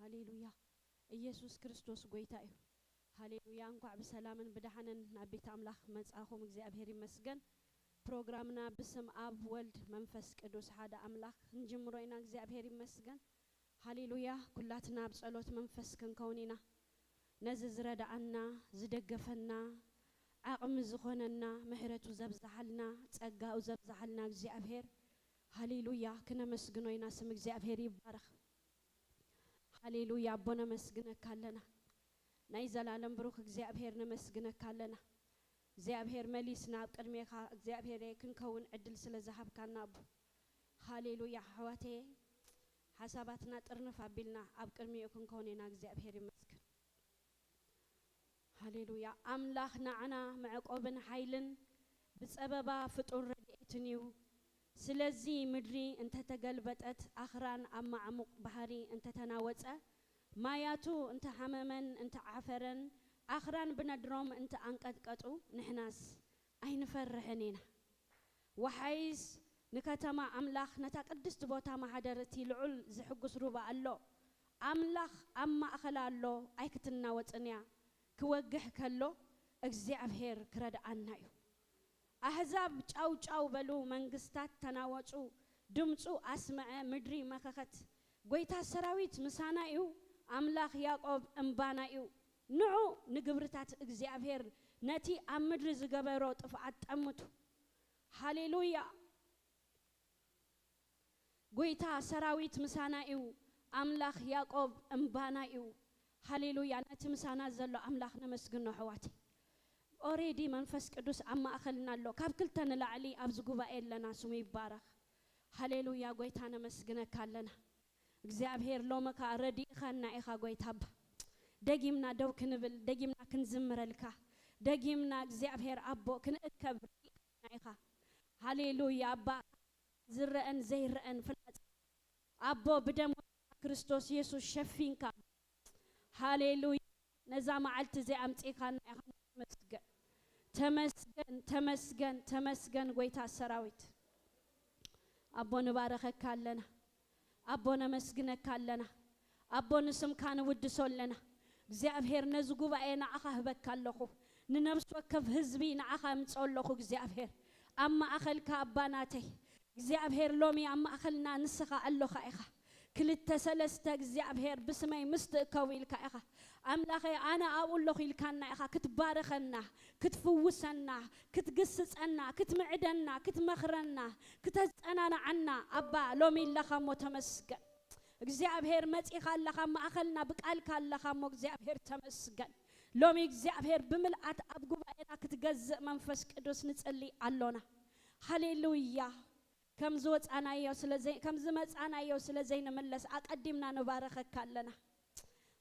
ሃሌሉያ። ኢየሱስ ክርስቶስ ጎይታ እዩ። ሃሌሉያ። እንኳዕ ብሰላምን ብደሓንን ናብ ቤት ኣምላኽ መጻኹም። እግዚኣብሔር ይመስገን። ፕሮግራምና ብስም ኣብ፣ ወልድ፣ መንፈስ ቅዱስ ሓደ ኣምላኽ ክንጅምሮ ኢና። እግዚኣብሔር ይመስገን። ሃሌሉያ። ኩላትና ኣብ ጸሎት መንፈስ ክንከውን ኢና። ነዚ ዝረድኣና፣ ዝደገፈና፣ ዓቕሚ ዝኾነና፣ ምሕረቱ ዘብዝሓልና፣ ጸጋኡ ዘብዝሓልና እግዚኣብሔር፣ ሃሌሉያ፣ ክነመስግኖ ኢና። ስም እግዚኣብሔር ይባረኽ። ሃሌሉያ፣ ኣቦ ነመስግነካ ኣለና። ናይ ዘላለም ብሩኽ እግዚኣብሔር ነመስግነካ ኣለና። እግዚኣብሔር መሊስና ኣብ ቅድሜኻ እግዚኣብሔር ክንከውን ዕድል ስለ ዝሃብካና ኣቦ። ሃሌሉያ፣ ኣሕዋተየ፣ ሓሳባትና ጥርንፍ ኣቢልና ኣብ ቅድሚኡ ክንከውን ኢና። እግዚኣብሔር ይመስገን። ሃሌሉያ። ኣምላኽ ንዓና መዕቆብን ሓይልን፣ ብጸበባ ፍጡር ረድኤትን እዩ። ስለዚ ምድሪ እንተተገልበጠት፣ ኣኽራን ኣብ ማዕሙቕ ባሕሪ እንተተናወጸ፣ ማያቱ እንተሓመመን እንተዓፈረን፣ ኣኽራን ብነድሮም እንተኣንቀጥቀጡ፣ ንሕናስ ኣይንፈርሕን ኢና። ወሓይስ ንከተማ ኣምላኽ፣ ነታ ቅድስቲ ቦታ ማሕደር እቲ ልዑል ዝሕጉስ ሩባ ኣሎ። ኣምላኽ ኣብ ማእኸላ ኣሎ፣ ኣይክትናወጽን እያ። ክወግሕ ከሎ እግዚኣብሔር ክረድኣና እዩ። ኣህዛብ ጫው ጫው በሉ፣ መንግስታት ተናወጹ፣ ድምፁ ኣስምዐ፣ ምድሪ መኸኸት። ጐይታ ሰራዊት ምሳና እዩ፣ ኣምላኽ ያዕቆብ እምባና እዩ። ንዑ ንግብርታት እግዚኣብሔር፣ ነቲ ኣብ ምድሪ ዝገበሮ ጥፍኣት ጠምቱ። ሃሌሉያ። ጐይታ ሰራዊት ምሳና እዩ፣ ኣምላኽ ያዕቆብ እምባና እዩ። ሃሌሉያ። ነቲ ምሳና ዘሎ ኣምላኽ ነመስግኖ ኣሕዋተይ። ኦሬዲ መንፈስ ቅዱስ ኣብ ማእኸልና ኣሎ። ካብ ክልተ ንላዕሊ ኣብዚ ጉባኤ ኣለና። ስሙ ይባረኽ። ሃሌሉያ። ጐይታ ነመስግነካ ኣለና። እግዚኣብሔር ሎሚ ከኣ ረዲእኻና ኢኻ ጐይታ ኣባ። ደጊምና ደው ክንብል፣ ደጊምና ክንዝምረልካ፣ ደጊምና እግዚኣብሔር ኣቦ ክንእከብ ረዲእኻና ኢኻ። ሃሌሉያ ኣባ። ዝረአን ዘይረአን ፍላጻ ኣቦ ብደም ወድኻ ክርስቶስ የሱስ ሸፊንካ። ሃሌሉያ። ነዛ መዓልቲ እዚኣ ኣምጺእካና ኢኻ። ተመስገን፣ ተመስገን፣ ተመስገን፣ ተመስገን ጐይታ ሰራዊት። ኣቦ ንባረኸካ ኣለና። ኣቦ ነመስግነካ ኣለና። ኣቦ ንስምካ ንውድሶ ኣለና። እግዚኣብሔር ነዚ ጉባኤ ንዓኻ ህበካ ኣለኹ። ንነብሲ ወከፍ ህዝቢ ንዓኻ እምጾ ኣለኹ እግዚኣብሔር። ኣብ ማእኸልካ ኣባ ናተይ። እግዚኣብሔር ሎሚ ኣብ ማእኸልና ንስኻ ኣሎኻ ኢኻ። ክልተ ሰለስተ እግዚኣብሔር ብስመይ ምስ ትእከቡ ኢልካ ኢኻ። ኣምላኸይ ኣነ ኣብኡ ኣለኹ ኢልካና ኢኻ። ክትባርኸና፣ ክትፍውሰና፣ ክትግስጸና፣ ክትምዕደና፣ ክትመኽረና፣ ክተጸናንዓና ኣባ ሎሚ ኣለኻ እሞ ተመስገን። እግዚኣብሔር መጺኻ ኣለኻ፣ ኣብ ማእኸልና ብቃልካ ኣለኻ እሞ እግዚኣብሔር ተመስገን። ሎሚ እግዚኣብሔር ብምልኣት ኣብ ጉባኤና ክትገዝእ መንፈስ ቅዱስ ንጽሊ ኣሎና። ሃሌሉያ። ከም ዝወጻናዮ ስለ ዘይ-፣ ከም ዝመጻናዮ ስለ ዘይንምለስ ኣቐዲምና ንባረኸካ ኣለና።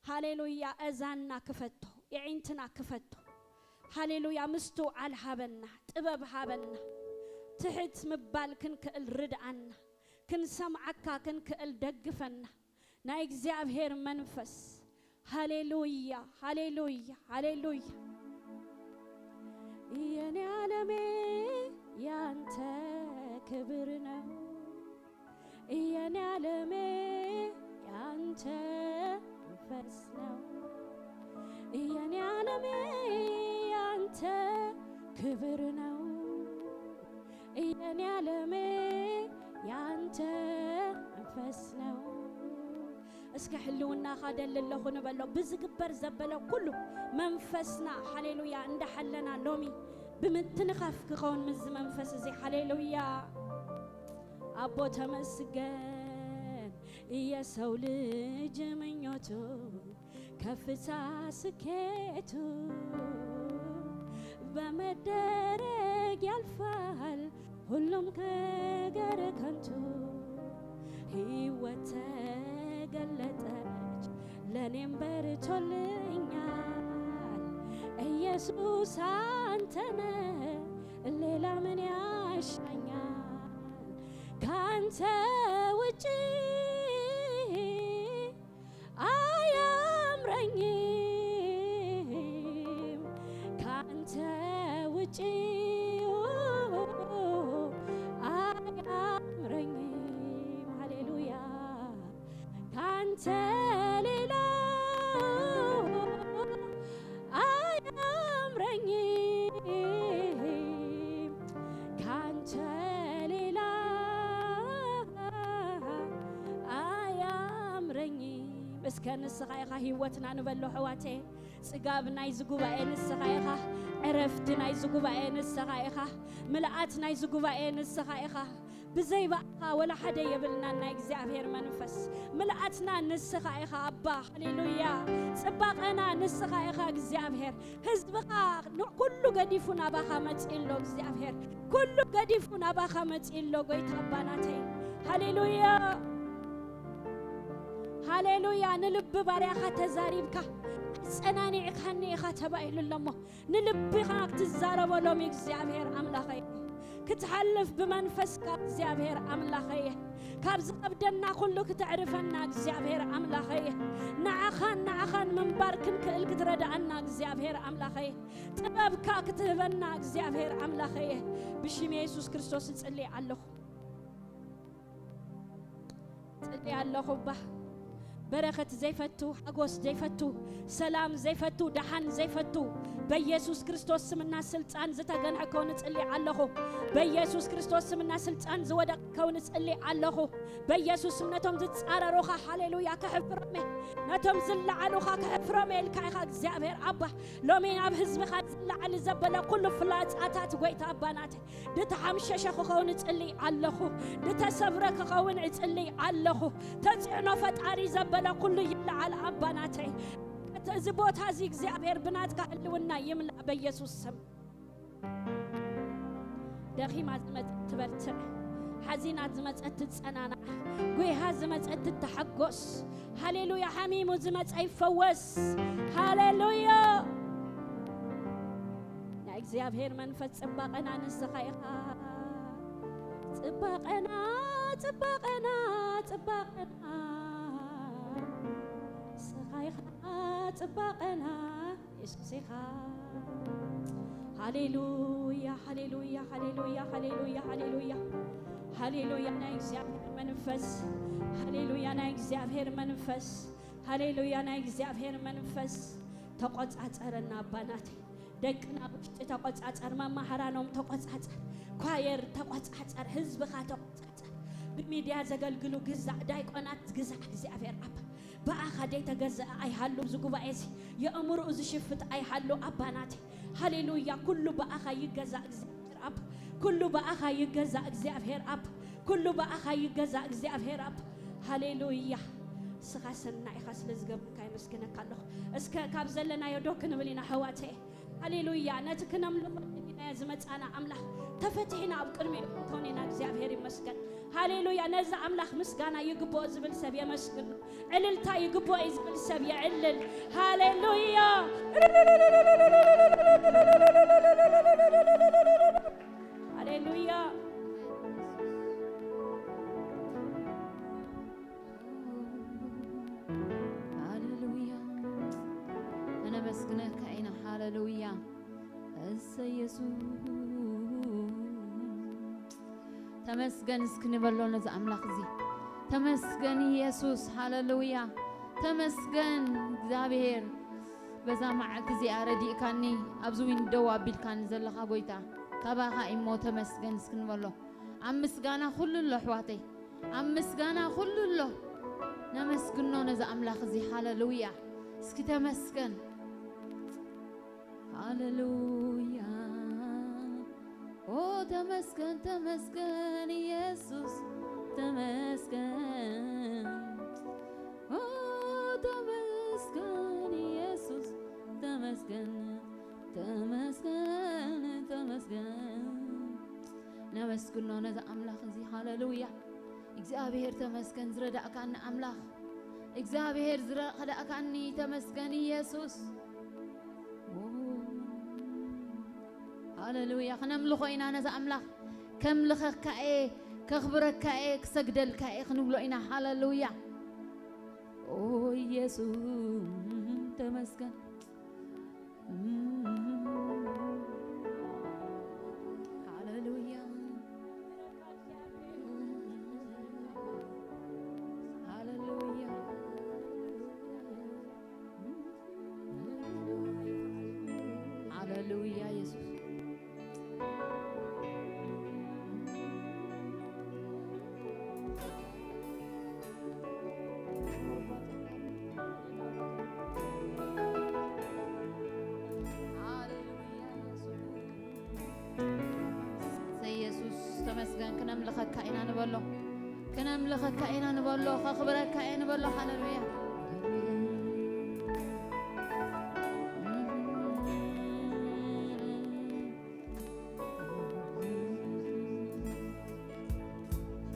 ሃሌሉያ። እዛንና ክፈቶ፣ የዒንትና ክፈቶ። ሃሌሉያ። ምስትውዓል ሃበና፣ ጥበብ ሃበና። ትሕት ምባል ክንክእል ርድኣና። ክንሰምዓካ ክንክእል ደግፈና። ናይ እግዚኣብሔር መንፈስ። ሃሌሉያ፣ ሃሌሉያ፣ ሃሌሉያ። የኔ ዓለሜ ያንተ ክብር ነው። የኔ ዓለሜ ያንተ መንፈስ ነው። የኔ ዓለሜ ያንተ ክብር ነው። የኔ ዓለሜ ያንተ መንፈስ ነው። እስከ ህልውናኻ ደሊ ኣለኹ ንበሎ። ብዝግበር ዘበለ ኩሉ መንፈስና፣ ሃሌሉያ፣ እንዳሓለና ሎሚ ብምትንኻፍ ክኸውን ምስዚ መንፈስ እዚ። ሃሌሉያ። ኣቦ ተመስገን። የሰው ልጅ ምኞቱ ከፍታ ስኬቱ በመደረግ ያልፋል ሁሉም ነገር ከንቱ። ሕይወት ተገለጠች ለኔም በርቶልኛል። ኢየሱስ አንተነ ሌላ ምን ያሻኛል ካንተ ውጪ አያምረኝም ካንተ ውጪ አያምረኝም። ሃሌሉያ። ካንተ ሌላ እስከ ንስኻ ኢኻ ህይወትና ንበሎ ኣሕዋተየ። ጽጋብ ናይዚ ጉባኤ ንስኻ ኢኻ። ዕረፍቲ ናይዚ ጉባኤ ንስኻ ኢኻ። ምልኣት ናይዚ ጉባኤ ንስኻ ኢኻ። ብዘይ ብኣኻ ወላ ሓደ የብልናን። ናይ እግዚኣብሔር መንፈስ ምልኣትና ንስኻ ኢኻ ኣባ። ሃሌሉያ። ጽባቐና ንስኻ ኢኻ እግዚኣብሔር። ህዝብኻ ን-፣ ኩሉ ገዲፉ ናባኻ መጺኡ ኣሎ እግዚኣብሔር። ኩሉ ገዲፉ ናባኻ መጺኡ ኣሎ ጎይታ ኣባ ናተይ። ሃሌሉያ። ሃሌሉያ። ንልቢ ባርያኻ ተዛሪብካ ኣጸናኒዕካኒ ኢኻ ተባሂሉ ኣሎ እሞ፣ ንልብኻ ክትዛረቦ ሎሚ እግዚኣብሔር ኣምላኸይ። ክትሓልፍ ብመንፈስካ እግዚኣብሔር ኣምላኸይ። ካብ ዝኸብደና ኩሉ ክተዕርፈና እግዚኣብሔር ኣምላኸይ። ንዓኻን ንዓኻን ምንባር ክንክእል ክትረድኣና እግዚኣብሔር ኣምላኸይ። ጥበብካ ክትህበና እግዚኣብሔር ኣምላኸይ። ብሽም የሱስ ክርስቶስ እጽሊ ኣለኹ። ጽሊ ኣለኹ እባ። በረኸት ዘይፈቱ፣ ሓጎስ ዘይፈቱ፣ ሰላም ዘይፈቱ፣ ደሓን ዘይፈቱ፣ በኢየሱስ ክርስቶስ ስምና ስልጣን ዝተገንሐ ከውን እጽሊ ኣለኹ። በኢየሱስ ክርስቶስ ስምና ስልጣን ዝወደቐ ከውን እጽሊ ኣለኹ። በኢየሱስ ስም ነቶም ዝጻረሩኻ፣ ሃሌሉያ፣ ከሕፍሮም እየ። ነቶም ዝለዓሉኻ ከሕፍሮም እየ ኢልካ ኢኻ እግዚኣብሔር ኣባ። ሎሚ ናብ ህዝብኻ ዝለዓል ዘበለ ኩሉ ፍላጻታት ጎይታ ኣባ ናተይ፣ ድተሓምሸሸ ክኸውን እጽሊ ኣለኹ። ድተሰብረ ክኸውን እጽሊ ኣለኹ። ተጽዕኖ ፈጣሪ ዘበለ ኩሉ ይለዓል ኣባ ናተይ። እቲ፣ እዚ ቦታ እዚ እግዚኣብሔር ብናትካ ህልውና ይምላእ በኢየሱስ ስም። ደኺማ ዝመጸት ትበርትዕ፣ ሓዚና ዝመጸት ትጸናናዕ፣ ጒሃ ዝመጸት ትተሓጎስ። ሃሌሉያ። ሓሚሙ ዝመጸ ይፈወስ። ሃሌሉያ። ናይ እግዚኣብሔር መንፈስ ጽባቐና ንስኻ ኢኻ። ጽባቐና፣ ጽባቐና፣ ጽባቐና ንስኻ ኢኻ። ጽባቐና የሱስ ኢኻ። ሃሌሉያ፣ ሃሌሉያ፣ ሃሌሉያ፣ ሃሌሉያ፣ ሃሌሉያ። ሃሌሉያ ናይ እግዚኣብሔር መንፈስ። ሃሌሉያ ናይ እግዚኣብሔር መንፈስ። ሃሌሉያ ናይ እግዚኣብሔር መንፈስ። ተቆጻጸረና ኣባ ናተይ። ደቅና ውሽጢ ተቆጻጸር፣ መማህራኖም ተቆጻጸር፣ ኳየር ተቆጻጸር፣ ህዝብኻ ተቆጻጸር። ብሚድያ ዘገልግሉ ግዛዕ፣ ዳይቆናት ግዛዕ እግዚኣብሔር ኣባ። ብኣኻ ደይተገዘአ ኣይሃሉ፣ እዚ ጉባኤ እዚ የእምርኡ ዝሽፍት ኣይሃሉ ኣባ ናተይ። ሃሌሉያ። ኩሉ ብኣኻ ይገዛእ እግዚኣብሔር ኣባ። ኩሉ ብኣኻ ይገዛእ እግዚኣብሔር ኣባ። ኩሉ ብኣኻ ይገዛእ እግዚኣብሔር ኣባ። ሃሌሉያ። ንስኻ ሰናይ ኢኻ ስለ ዝገብርካ የመስግነካ ኣለኹ። እስከ ካብ ዘለናዮ ዶ ክንብል ኢና ኣሕዋተየ። ሃሌሉያ። ነቲ ክነምልኾ ደሊናዮ ዝመጻና ኣምላኽ ተፈቲሕና ኣብ ቅድሚኡ ክንከውን ኢና። እግዚኣብሔር ይመስገን። ሃሌሉያ። ነዚ ኣምላኽ ምስጋና ይግብኦ ዝብል ሰብ የመስግን። ዕልልታ ይግብኦ እዩ ዝብል ሰብ የዕልል። ሃሌሉያ። ሃሌሉያ። ሃሌሉያ። እነመስግነካ ኢና። ሃሌሉያ። እሰይ የሱስ። ተመስገን እስኪ ንበሎ ነዚ ኣምላኽ እዚ። ተመስገን የሱስ። ሃሌሉያ። ተመስገን እግዚኣብሔር። በዛ መዓልቲ እዚኣ ረዲእካኒ፣ ኣብዚ ዊንዶው ኣቢልካኒ ዘለኻ ጎይታ፣ ካባኻ እሞ ተመስገን እስኪ ንበሎ። ኣብ ምስጋና ኩሉ ኣሎ ኣሕዋተይ፣ ኣብ ምስጋና ኩሉ ኣሎ። ነመስግኖ ነዚ ኣምላኽ እዚ። ሃሌሉያ። እስኪ ተመስገን። ሃሌሉያ። ኦ ተመስገን፣ ተመስገን ኢየሱስ፣ ተመስገን። ኦ ተመስገን ኢየሱስ፣ ተመስገን፣ ተመስገን፣ ተመስገን። ነመስግኖ ነዚ ኣምላኽ እዚ። ሃሌሉያ። እግዚኣብሔር ተመስገን ዝረዳእካኒ ኣምላኽ። እግዚኣብሔር ዝረዳእካኒ ተመስገን ኢየሱስ። ሃሌሉያ። ክነምልኾ ኢና ነዚ ኣምላኽ። ከምልኸካ እየ፣ ከኽብረካ እየ፣ ክሰግደልካ እየ ክንብሎ ኢና። ሃሌሉያ። ኦ ኢየሱስ ተመስገን። ሃሌሉያ። ሃሌሉያ። ሃሌሉያ ኢየሱስ። ከነምልኸካ ኢና ንበሎ፣ ከነምልኸካ ኢና ንበሎ፣ ከኽብረካ እየ ንበሎ። ሃሌሉያ።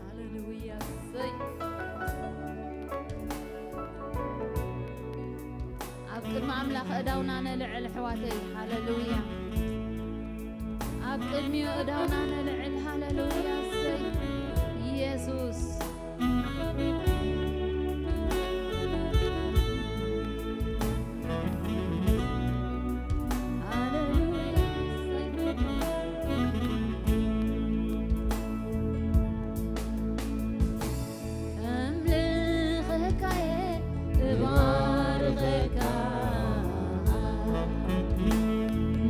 ሃሌሉያ። እሰይ። ኣብ ቅድሚ ኣምላኽ እዳውና ነልዕል ኣሕዋተይ። ሃሌሉያ። ኣብ ቅድሚኡ እዳውና ነልዕል። ሃሌሉያ። እሰይ። ኢየሱስ። ሃሌሉያ። እሰይ። ከምልኸካየ እባርኸካ፣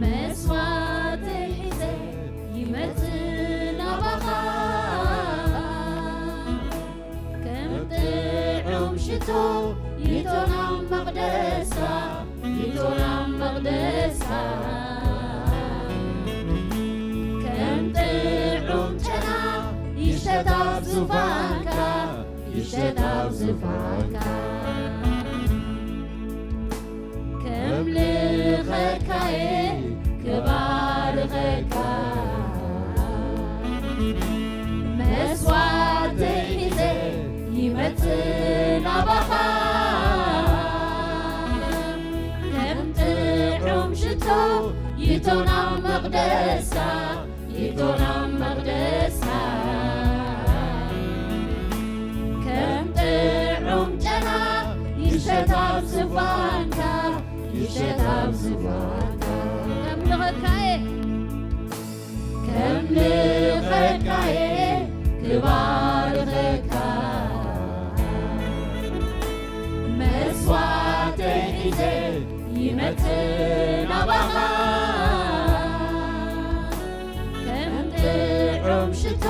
መስዋዕተይ ሒዘ ይመጽእ ናባኻ። ከም ጥዑም ሽቶ ይእቶ ናብ መቕደስካ፣ ይእቶ ናብ መቕደስካ። ከም ጥዑም ጨና ይሽተት ኣብ ዙፋንካ፣ ይሽተት ኣብ ዙፋንካ። ከምልኸካየ ክባርኸካ፣ መስዋዕተይ ሒዘ ይመጽእ ናባኻ። ከም ጥዑም ሽቶ ይእቶ ናብ መቕደስካ፣ ይእቶ ናብ መቕደስካ። ከም ጥዑም ጨና ይሽተት ኣብ ዙፋንካ፣ ይሽተት ኣብ ዙፋንካ። ከምልኸካየ፣ ከምልኸካየ ክባርኸካ፣ መስዋዕተይ ሒዘ ይመጽእ ናባኻ። ከም ጥዑም ሽቶ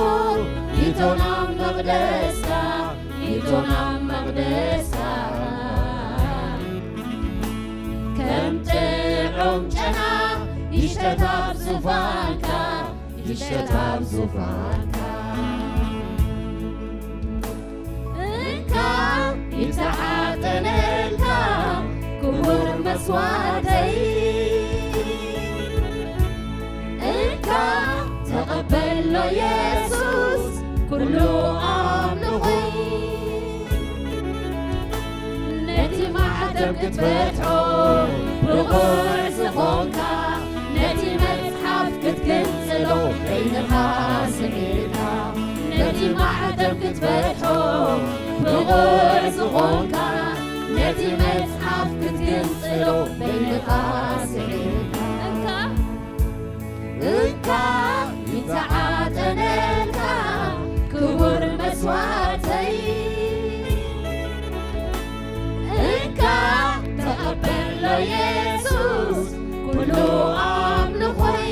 ይእቶ ናብ መቕደስካ፣ ይእቶ ናብ መቕደስካ። ከም ጥዑም ጨና ይሽተት ኣብ ዙፋንካ፣ ይሽተት ኣብ ዙፋንካ። እንካ ይተዓጠነልካ ክቡር መስዋዕተይ፣ እንካ ተቐበሎ የሱስ ኩሉ ኣምልኾይ። ነቲ ማዕተብ ክትፈትሖ ብቑዕ ዝኾንካ፣ ነቲ መጽሓፍ ክትግንጽሎ በይንኻ ስዒርካ። ነቲ ማዕተብ ክትፈትሖ ብቑዕ ዝኾንካ፣ ነቲ መጽሓፍ ክትግንጽሎ በይንኻ ስዒርካ። እንካ እንካ ይተዓጠነልካ ክቡር መስዋዕተይ፣ እንካ ተቐበሎ የሱስ ኩሉ ኣምልኾይ።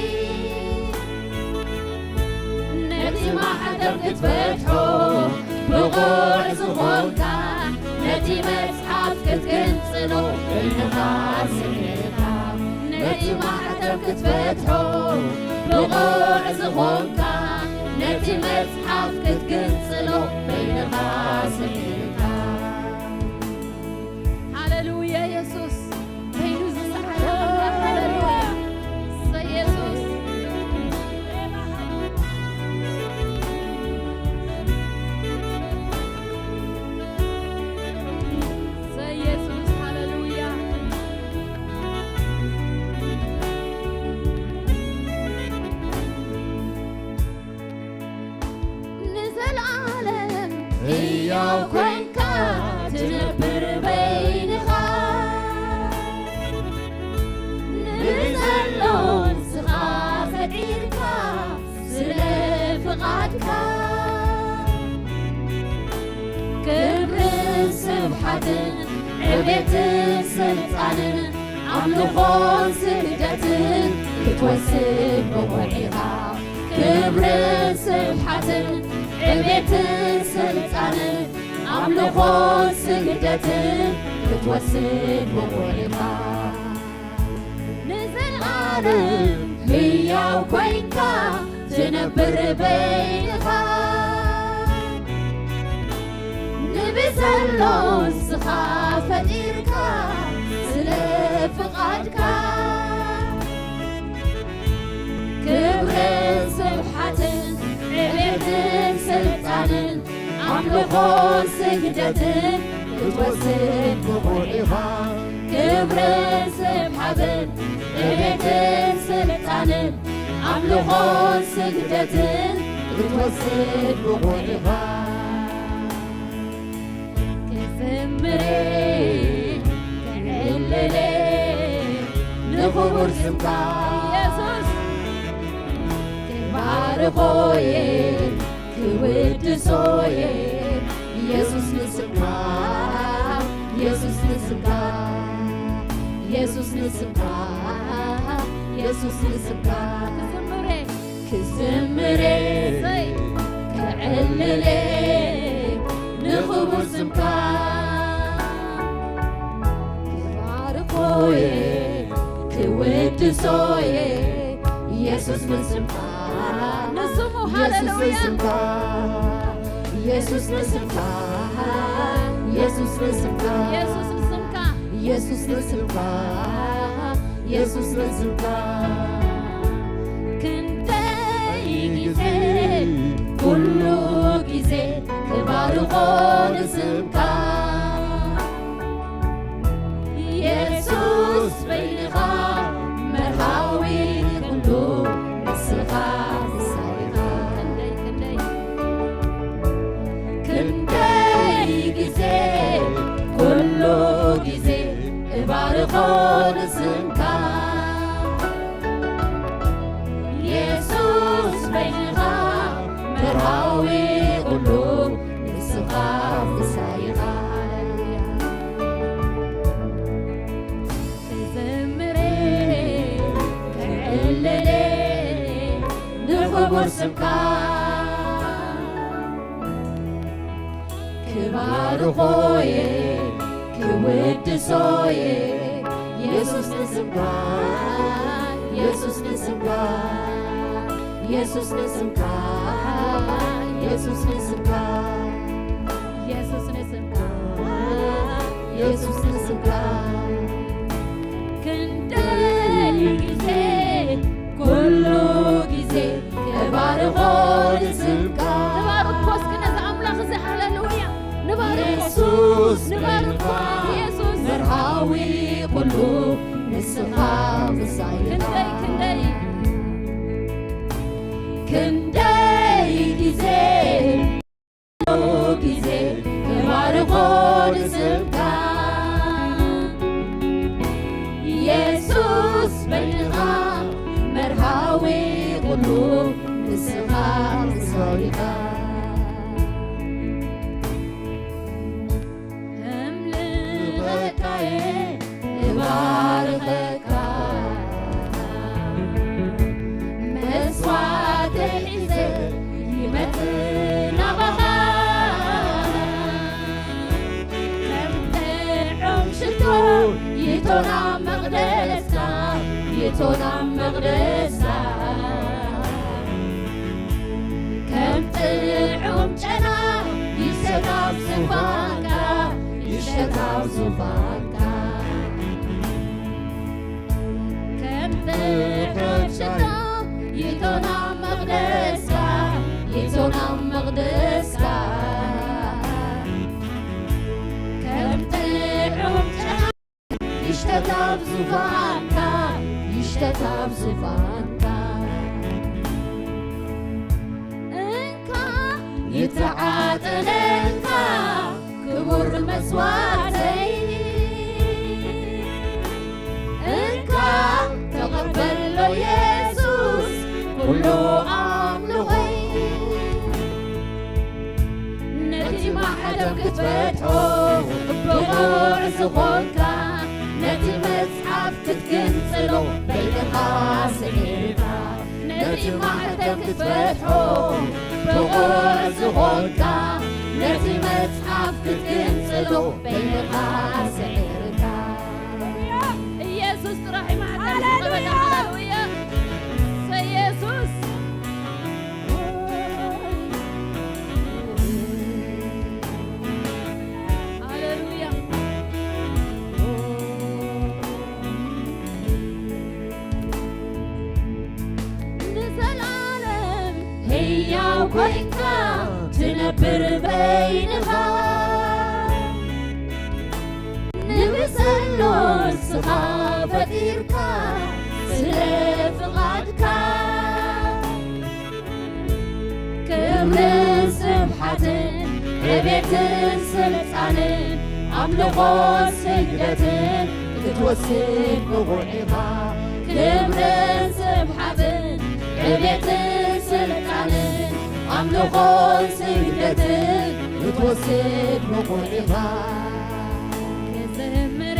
ነቲ ማዕተብ ክትፈትሖ ብቑዕ ዝኾንካ፣ ነቲ መጽሓፍ ክትግንጽሎ በይንኻ ስዒርካ። ነቲ ማዕተብ ክትፈትሖ ብቑዕ ዝኾንካ፣ ነቲ መጽሓፍ ክትግንጽሎ በይንኻ ስዒርካ። ሃሌሉያ የሱስ፣ በይኑ ዝሰዓረ ኣምላኽ። ሃሌሉያ። እሰይ የሱስ። እሰይ የሱስ፣ ሃሌሉያ። ንዘለኣለም ህያው ኮይንካ ትነብር በይንኻ፣ ንዘሎ ንስኻ ፈጢርካ ስለ ፍቓድካ። ክብርን ስብሓትን ዕቤትን ስልጣንን ኣምልኾን ስግደትን ክትወስድ ብቑዕ ኢኻ። ክብርን ስብሓትን ዕቤትን ስልጣንን ኣምልኾን ስግደትን ክትወስድ ብቑዕ ኢኻ። ንዘለኣለም ህያው ኮይንካ ትነብር በይንኻ፣ ዘሎ ንስኻ ፈጢርካ ስለ ፍቓድካ። ክብርን ስብሓትን ዕቤትን ስልጣንን ኣምልኾን ስግደትን ክትወስድ ብቑዕ ኢኻ። ክብርን ስብሓትን ዕቤትን ስልጣንን ኣምልኾን ስግደትን ክትወስድ ብቑዕ ኢኻ። ክዝምር ከዕልል ንኽቡር ስምካ ኢየሱስ፣ ክባርኾ እየ ክውድሶ እየ ኢየሱስ ንስምካ፣ ኢየሱስ ንስምካ፣ ኢየሱስ ንስምካ፣ ኢየሱስ ንስምካ። ክዝምር ክዝምር እሰይ። ከዕልል ንኽቡር ስምካ። ክባርኾ እየ ክውድሶ እየ ኢየሱስ ንስምካ። ንስሙ ኢየሱስ ሃሌሉያ። ንስምካ። ኢየሱስ ንስምካ። ኢየሱስ ንስምካ። ኢየሱስ ንስምካ። ኢየሱስ ንስምካ። ኢየሱስ ንስምካ። ክንደይ ግዜ ኩሉ ግዜ ክባርኾ ንስምካ። ኢየሱስ በይንኻ መርሃዊ ኩሉ ንስኻ ምሳይኻ። ክንደይ ክንደይ ክንደይ ግዜ ኩሉ ግዜ እባርኾ ንስምካ። ኢየሱስ በይንኻ መርሃዊ ኩሉ ንስኻ ምሳይኻ። ሃሌሉያ። ክዘምር ከዕልል ንኽቡር ስምካ። ክባርኾ እየ ክውድሶ እየ ኢየሱስ ንስምካ። ኢየሱስ ንስምካ። ኢየሱስ ንስምካ። ኢየሱስ ንስምካ። ኢየሱስ ንስምካ። ኢየሱስ ንስምካ። ክንደይ ግዜ ኩሉ ግዜ እባርኾ ንስምካ። ንባርኮ እስኪ ነዚ ኣምላኽ እዚ። ሃሌሉያ። ንባርኮ። ኢየሱስ ንባርኮ። ኢየሱስ። መርሃዊ ኩሉ ንስኻ ምሳይኻ። ክንደይ ክንደይ ክንደይ ግዜ ግዜ እባርኾ ንስምካ። ኢየሱስ በይንኻ መርሃዊ ኩሉ ንስኻ ምሳይኻ። እምልኸካ እየ እባርኸካ። መስዋዕተይ ሒዘ ይመጽእ ናባኻ። ከም ጥዑም ሽቶ ይእቶ ናብ መቕደስካ፣ ይእቶ ናብ መቕደስካ። ከም ጥዑም ጨና ይሸት ኣብ ዙፋንካ፣ ይሸት ኣብ ዙፋንካ። ከም ጥዑም ሽቶ ይእቶ ናብ መቕደስካ፣ ይእቶ ናብ መቕደስካ። ከም ጥዑም ጨና ይሽተት ኣብ ዙፋንካ፣ ይሽተት ኣብ ዙፋንካ። እንካ ይተዓጠነልካ ክቡር መስዋዕተይ፣ እንካ ተቐበሎ የሱስ ኩሉ ኣምልኾይ። ነቲ ማሕተም ክትፈትሖ ብቑዕ ዝኾንካ፣ ነቲ መጽሓፍ ክትግንጽሎ በይንኻ ስዒርካ። ነቲ ማሕተም ክትፈትሖ ብቑዕ ዝኾንካ፣ ነቲ መጽሓፍ ክትግንጽሎ በይንኻ ስዒርካ። ኢየሱስ ጥራሕ እዩ ማሕተም ዝኸፈተ። ሃሌሉያ። ሃሌሉያ። እሰይ ኢየሱስ። ነብር በይንኻ፣ ንብሰሎ ንስኻ ፈጢርካ፣ ስለ ፍቓድካ። ክብርን ስብሓትን ዕቤትን ስልጣንን ኣምልኾን ስግደትን ክትወስድ ብቑዕ ኢኻ። ክብርን ስብሓትን ዕቤትን ስልጣንን ኣምልኾን ስግደትን ክትወስድ ብቑዕ ኢኻ። ክዝምር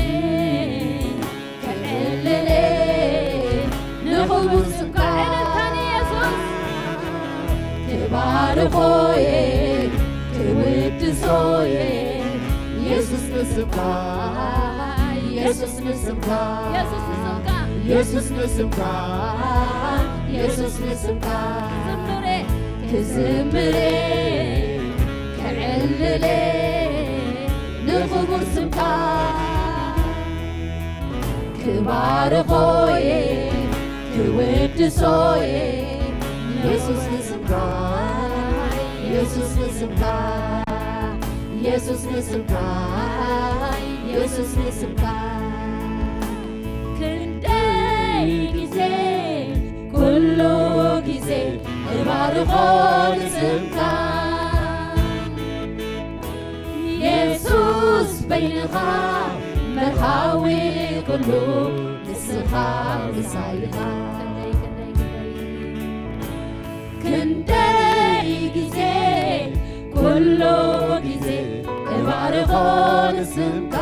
ከዕልል ንኽቡር ስምካ። ዕልልታ ንየሱስ። ክባርኾ እየ፣ ክውድሶ እየ፣ የሱስ ንስምካ፣ የሱስ ንስምካ፣ የሱስ ንስምካ፣ የሱስ ንስምካ፣ የሱስ ንስምካ። ክዝምር እየ፣ ክዝምር እየ፣ ከዕልል እየ ንኽቡር ስምካ። ክባርኾ እየ፣ ክውድሶ እየ፣ የሱስ ንስምካ፣ የሱስ ንስምካ፣ የሱስ ንስምካ፣ የሱስ ንስምካ። ክንደይ ግዜ፣ ኩሉ ግዜ እባርኾ ንስምካ። የሱስ በይንኻ መርሃዊ ኩሉ፣ ንስኻ ምሳይኻ። ክንደይ ግዜ፣ ኩሉ ግዜ እባርኾ ንስምካ።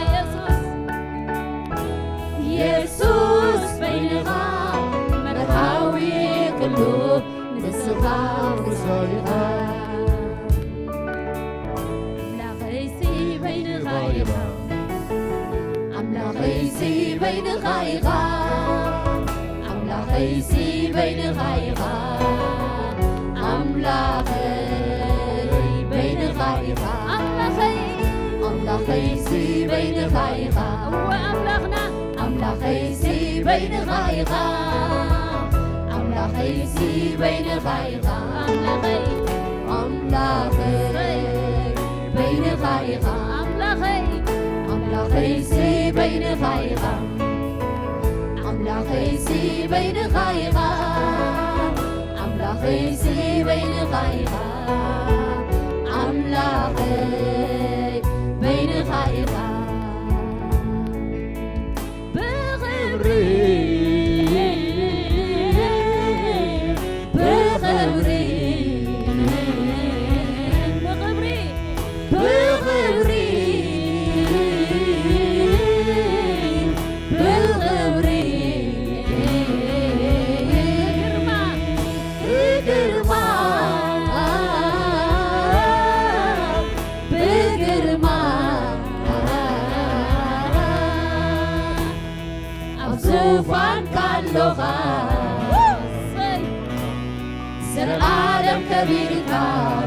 የሱስ፣ የሱስ በይንኻ መርሃዊ ኩሉ፣ ንስኻ ምሳይኻ። ኣምላኸይሲ በይንኻ ኢኻ፣ ኣምላኸይሲ በይንኻ ኢኻ፣ ኣምላኸይሲ በይንኻ ኢኻ፣ ኣምላኸይ በይንኻ ኢኻ፣ ኣምላኸይ፣ ኣምላኸይሲ በይንኻ ኢኻ፣ እወ ኣምላኽና፣ ኣምላኸይሲ በይንኻ ኢኻ፣ ኣምላኸይሲ በይንኻ ኢኻ፣ ኣምላኸይ፣ ኣምላኸይ በይንኻ ኢኻ፣ ኣምላኸይ፣ ኣምላኸይሲ በይንኻ ኢኻ፣ ኣምላኸይሲ በይንኻ ኢኻ፣ ኣምላኸይሲ በይንኻ ኢኻ፣ ኣምላኸይ በይንኻ ኢኻ። ብኽብሪ፣ ብኽብሪ፣ ብኽብሪ፣ ብኽብሪ፣ ብኽብሪ፣ ብግርማ፣ ብግርማ፣ ብግርማ ኣብ ዙፋንካ ኣሎኻ። ዘለዓለም ከቢርካ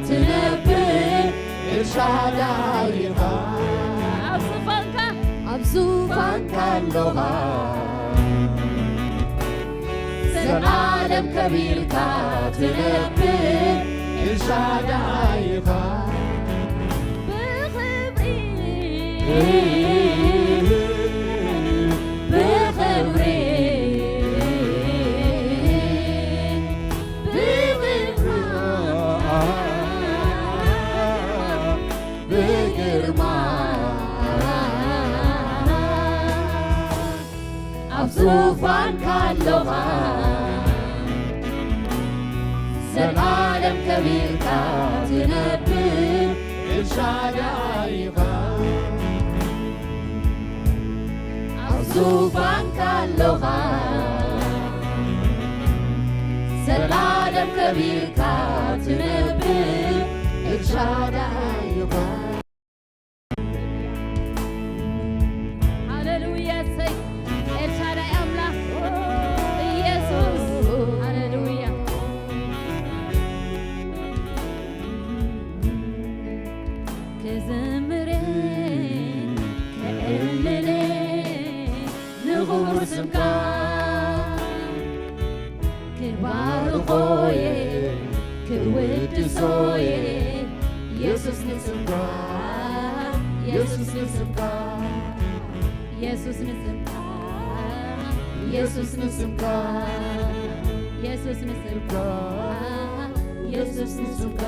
ትነብር ኤልሻዳይ ኢኻ። ኣብ ዙፋንካ፣ ኣብ ዙፋንካ ኣሎኻ። ዘለዓለም ከቢርካ ትነብር ኤልሻዳይ ኢኻ። ብኽብሪ፣ ብኽብሪ፣ ብግርማ፣ ብግርማ ኣብ ዙፋንካ ኣሎኻ። ዘላለም ከቢርካ ትነብር ኤልሻዳይ ኢኻ። ኣብ ዙፋንካ ኣሎኻ። ዘላለም ከቢርካ ትነብር ኤልሻዳይ ኢኻ። ሃሌሉያ፣ እሰይ። ኤልሻዳይ ኣምላኽ ኢየሱስ። ሃሌሉያ። ክዝምር ከዕልል ንኽቡር ስምካ። ክባርኾ እየ፣ ክውድሶ እየ፣ ኢየሱስ ንስምካ፣ ኢየሱስ ንስምካ፣ ኢየሱስ ንስምካ፣ ኢየሱስ ንስምካ።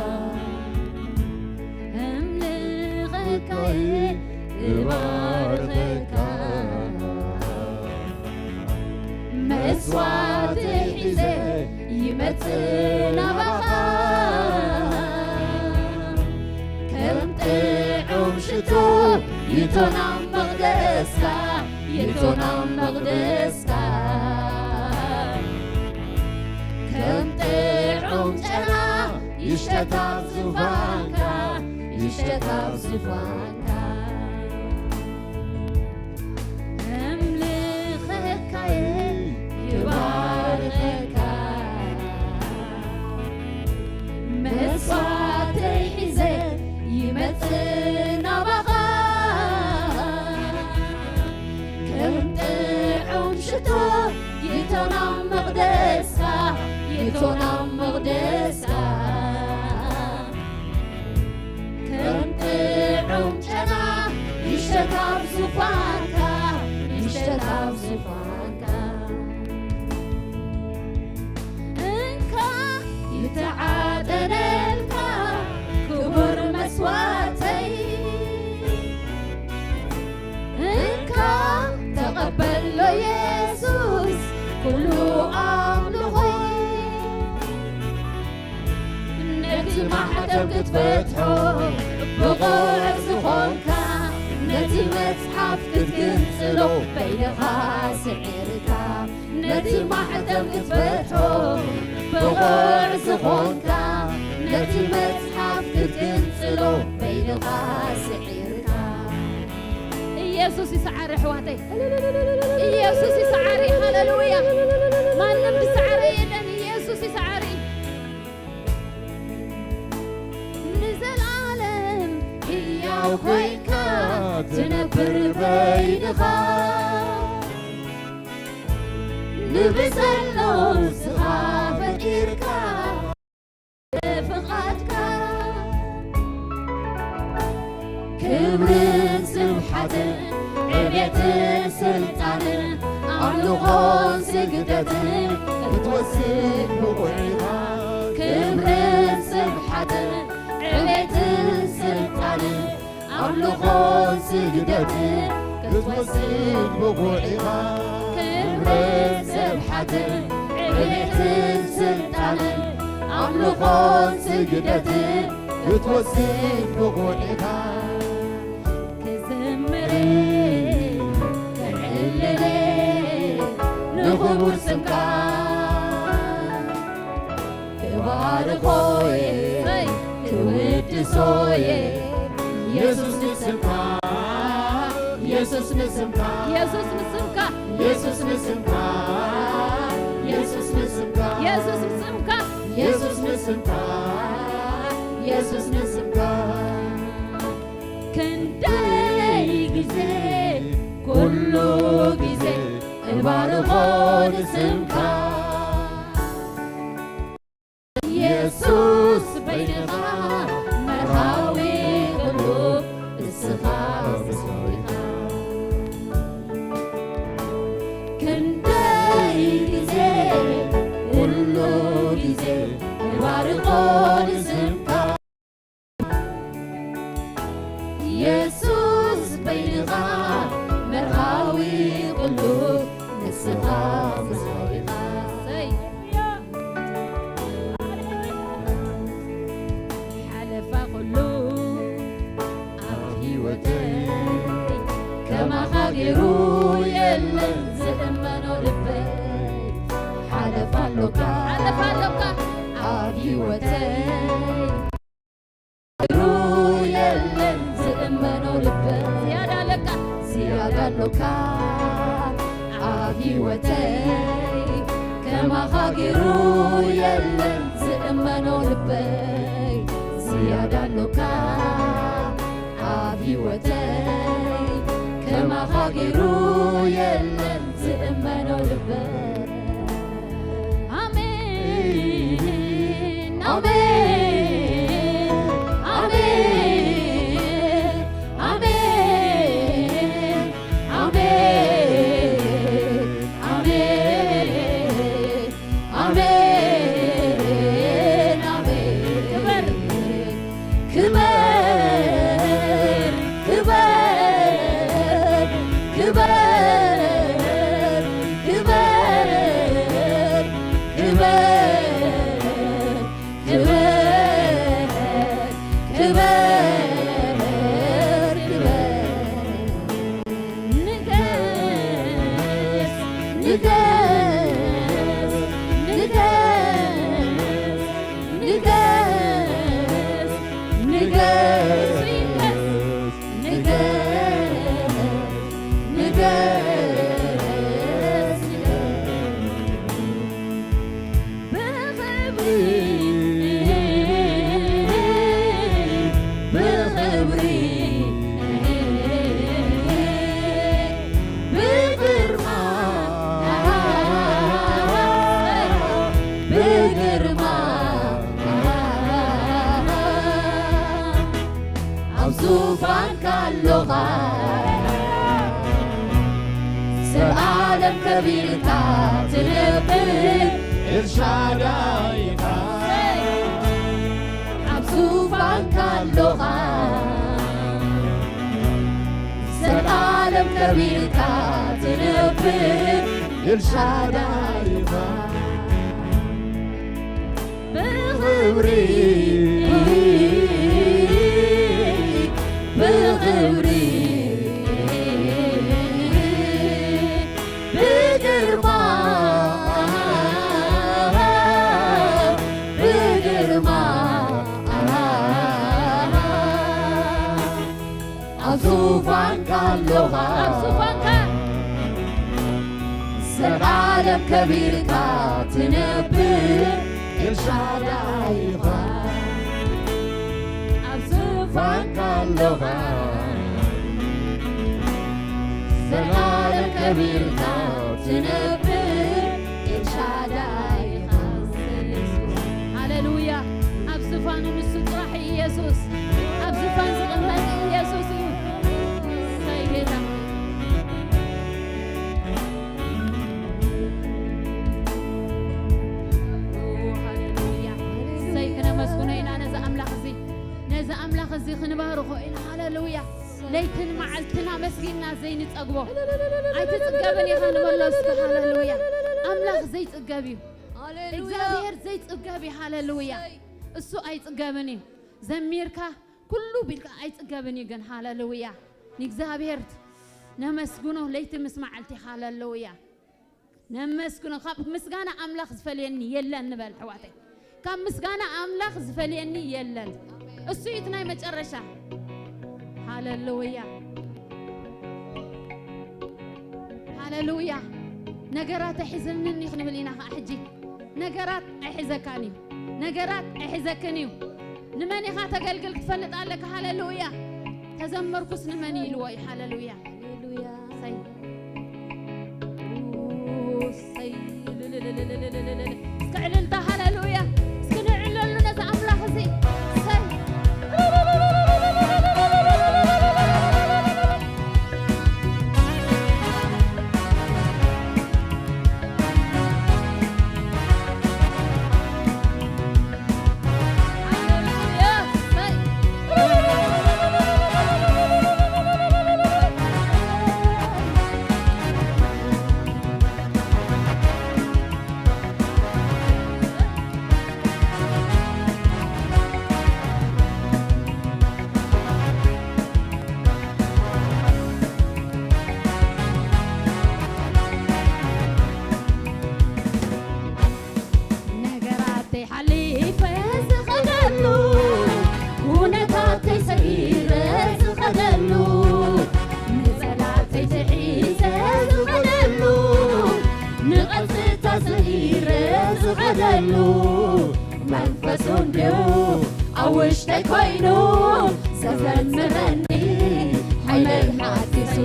እምልኸካ እባርኸካ። መስዋዕቲ ሒዘ ይመጽእ ናባኻ። ከም ጥዑም ሽቶ ይእቶ ናብ መቕደስካ፣ ይእቶ ናብ መቕደስካ። ከም ጥዑም ጨና ይሽተት ኣብ ዙፋንካ፣ ይሽተት ኣብ ዙፋንካ። እምልኸካ ይባርኸካ። መስዋዕተይ ሒዘ ይመጽእ ናባኻ። ከም ጥዑም ሽቶ ይእቶ ናብ መቕደስካ፣ ይእቶ ናብ መቕደስካ። ከም ጥዑም ጨና ይሽተት ኣብ ዙፋንካ፣ ይሽተት ኣብ ዙፋንካ። እንካ ይተዓጠነልካ ክቡር መስዋዕተይ። እንካ ተቐበሎ የሱስ ኩሉ ኣምልኾይ። ነቲ ማሕተም ክትፈትሖ ብቑዕ ዝኾንካ፣ ነቲ መጽሓፍ ክትግንጽሎ በይንኻ ስዒርካ። ነቲ ማሕተም ክትፈትሖ ብቑዕ ዝኾንካ፣ ነቲ መጽሓፍ ክትግንጽሎ በይንኻ ስዒርካ። ኢየሱስ ይስዓር ኣሕዋተይ፣ ኢየሱስ ይስዓር። ሃሌሉያ! ማንም ዝሰዓረ የለን። ኢየሱስ ይስዓር። ንዘለዓለም ሕያው ኮይንካ ትነብር በይንኻ፣ ንብሰሎ ንስኻ ፈጢርካ ፍቓድካ። ክብርን ስብሓትን ዕቤትን ስልጣንን ኣምልኾን ስግደትን ክትወስድ ብቑዕ ኢኻ። ክብርን ስብሓትን ዕቤትን ስልጣንን ኣምልኾን ስግደትን ክትወስድ ብቑዕ ኢኻ። ክብርን ስብሓትን ዕቤትን ስልጣንን ኣምልኾን ስግደትን ክትወስድ ብቑዕ ኢኻ። ክዝምር ክዕልል ንኽቡር ስምካ፣ ክባርኾ እየ፣ ክውድሶ እየ። ኢየሱስ ንስምካ፣ ኢየሱስ ንስምካ፣ ኢየሱስ ንስምካ፣ ኢየሱስ ንስምካ፣ ኢየሱስ ንስምካ፣ ኢየሱስ ንስምካ፣ ኢየሱስ ንስምካ፣ ኢየሱስ ንስምካ። ክንደይ ግዜ ኩሉ ግዜ እባርኾ ንስምካ። የሱስ በይንኻ መርሃዊ ኩሉ ንስኻ መዝሙር ኢኻ። ክንደይ ግዜ ኩሉ ግዜ እባርኾ ንስምካ። የሱስ በይንኻ መርሃዊ ኩሉ ንስኻ መዝሙር ኢኻ። ሓለፋ ኩሉ ኣብ ህይወተይ ከማኻ ገይሩ የለን ዝእመኖ ልበይ። ሓለፋ ኣሎካ፣ ሓለፋ ኣሎካ ኣብ ህይወተይ ገይሩ የለን ዝእመኖ ልበይ። ዝያዳ ኣለካ፣ ዝያዳ ኣሎካ ኣብ ህይወተይ ከማኻ ገይሩ የለን ዝእመኖ ልበይ። ዝያዳ ኣሎካ ኣብ ህይወተይ ከማኻ ገይሩ የለን ዝእመኖ ልበይ። ኣሜን፣ ኣሜን፣ ኣሜን፣ ኣሜን፣ ኣሜን፣ ኣሜን። ክበር፣ ክበር፣ ክበር፣ ክበር፣ ክበር፣ ክበር፣ ክበር፣ ክበር። ንገስ፣ ንገስ፣ ንገስ፣ ንገስ፣ ንገስ፣ ንገስ፣ ንገስ፣ ንገስ። ብኽብሪ፣ ብኽብሪ፣ ብግርማ፣ ብግርማ ኣብ ዙፋንካ ኣሎኻ። ዘልኣለም ከቢርካ ትነብር ኤልሻዳይ ኢኻ። ኣብ ዙፋንካ ኣሎኻ። ዘልኣለም ከቢርካ ትነብር ኤልሻዳይ ኢኻ። ብኽብሪ፣ ብኽብሪ፣ ብግርማ፣ ብግርማ ኣብ ዙፋንካ ኣሎኻ። ኣብ ዙፋንካ ዘልኣለም ከቢርካ ትነብር ኤልሻዳይ ኢኻ። ኣብ ዙፋንካ ኣሎኻ። ዘልኣለም ከቢርካ ትነብር ኤልሻዳይ ኢኻ። ሃሌሉያ። ኣብ ዝፋኑ ንሱ ጥራሕ እዩ ኢየሱስ። ኣብ ዝፋን ዝቕመጥ ኢየሱስ እዩ። እሰይ ጌታ። ኦ፣ ሃሌሉያ። እሰይ ክነመስግኖ ኢና ነዚ ኣምላኽ እዚ። ነዚ ኣምላኽ እዚ ክንባርኾ ኢና። ሃሌሉያ። ለይትን መዓልትን ኣመስጊንና ዘይንጸግቦ። ኣይትጽገብን ኢኻ ንበሎ እስከ። ሃሌሉያ። ኣምላኽ ዘይጽገብ እዩ። ሃሌሉያ። እግዚኣብሔር ዘይጽገብ እዩ። ሃሌሉያ። እሰይ። እሱ ኣይጽገብን እዩ። ዘሚርካ ኩሉ ቢልካ ኣይጽገብን እዩ ግን። ሃሌሉያ። ንእግዚኣብሔር ነመስግኖ ለይቲ ምስ መዓልቲ። ሃሌሉያ። ነመስግኖ። ካብ ምስጋና ኣምላኽ ዝፈልየኒ የለን ንበል ኣሕዋተይ። ካብ ምስጋና ኣምላኽ ዝፈልየኒ የለን። እሱ እዩ እቲ ናይ መጨረሻ። ሃሌሉያ። ሃሌሉያ። ነገራት ኣይሕዘንን እዩ ክንብል ኢና ኸዓ ሕጂ። ነገራት ኣይሕዘካን እዩ። ነገራት ኣይሕዘክን እዩ። ንመን ኢኻ ተገልግል ክትፈልጥ ኣለካ። ሃሌሉያ። ተዘመርኩስ ንመን እዩ ኢልዎ እዩ። ሃሌሉያ። ሃሌሉያ። እሰይ። እሰይ። እስከ ዕልልታ ሃሌሉያ። እስኪ ንዕለሉ ነዚ ኣምላኽ እዚ። እሰይ። ነገራተይ ሓሊፈ ዝኸደሉ፣ ኩነታተይ ሰጊረ ዝኸደሉ፣ ንጸላተይ ትሒዘ ዝኸደሉ፣ ንቐስታ ሰጊረ ዝኸደሉ፣ መንፈሱ እንድዩ ኣብ ውሽጠይ ኮይኑ ዘዘምረኒ፣ ሓይለይ ሓዲሱ፣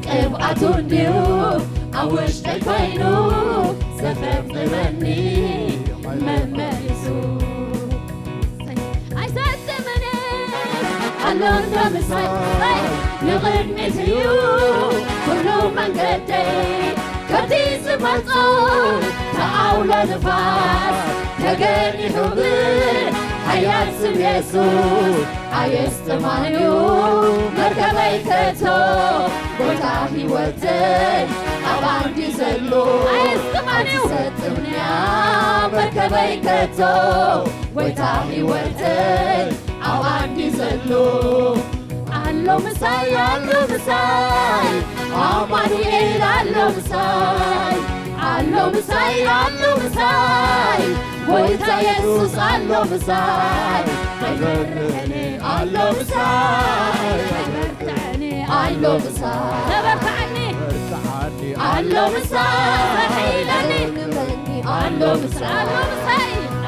ቅብኣቱ እንድዩ ኣብ ውሽጠይ ኮይኑ ዘፈንፍረኒ መመሊሱ። ኣይሰጥምን ኣሎ እንዶ ምሳይ፣ ንቕድሚት እዩ ኩሉ መንገደይ። ከብቲ ዝመጾ ተኣውሎ ንፋስ ተገኒሑ ብሓ ሓያል ስም የሱስ ኣየስጥማን እዩ መርከበይ ከቶ። ጎይታ ህይወተይ ኣብ ኣንዲ ዘሎ ኣየስጥማን እዩ። ኣይትሰጥምንያ መርከበይ ከቶ። ጎይታ ህይወተይ ኣብ ኣንዲ ዘሎ ኣሎ ምሳይ፣ ኣሎ ምሳይ፣ ኣማኑኤል ኣሎ ምሳይ፣ ኣሎ ምሳይ፣ ኣሎ ምሳይ፣ ጎይታ የሱስ ኣሎ ምሳይ። ኣይፈርሕን ኣሎ ምሳይ፣ ኣይበርትዕን ኣሎ ምሳይ። ተበርትዓኒ። ኣሎ ምሳይ፣ ተበርትዓኒ። ኣሎ ምሳይ፣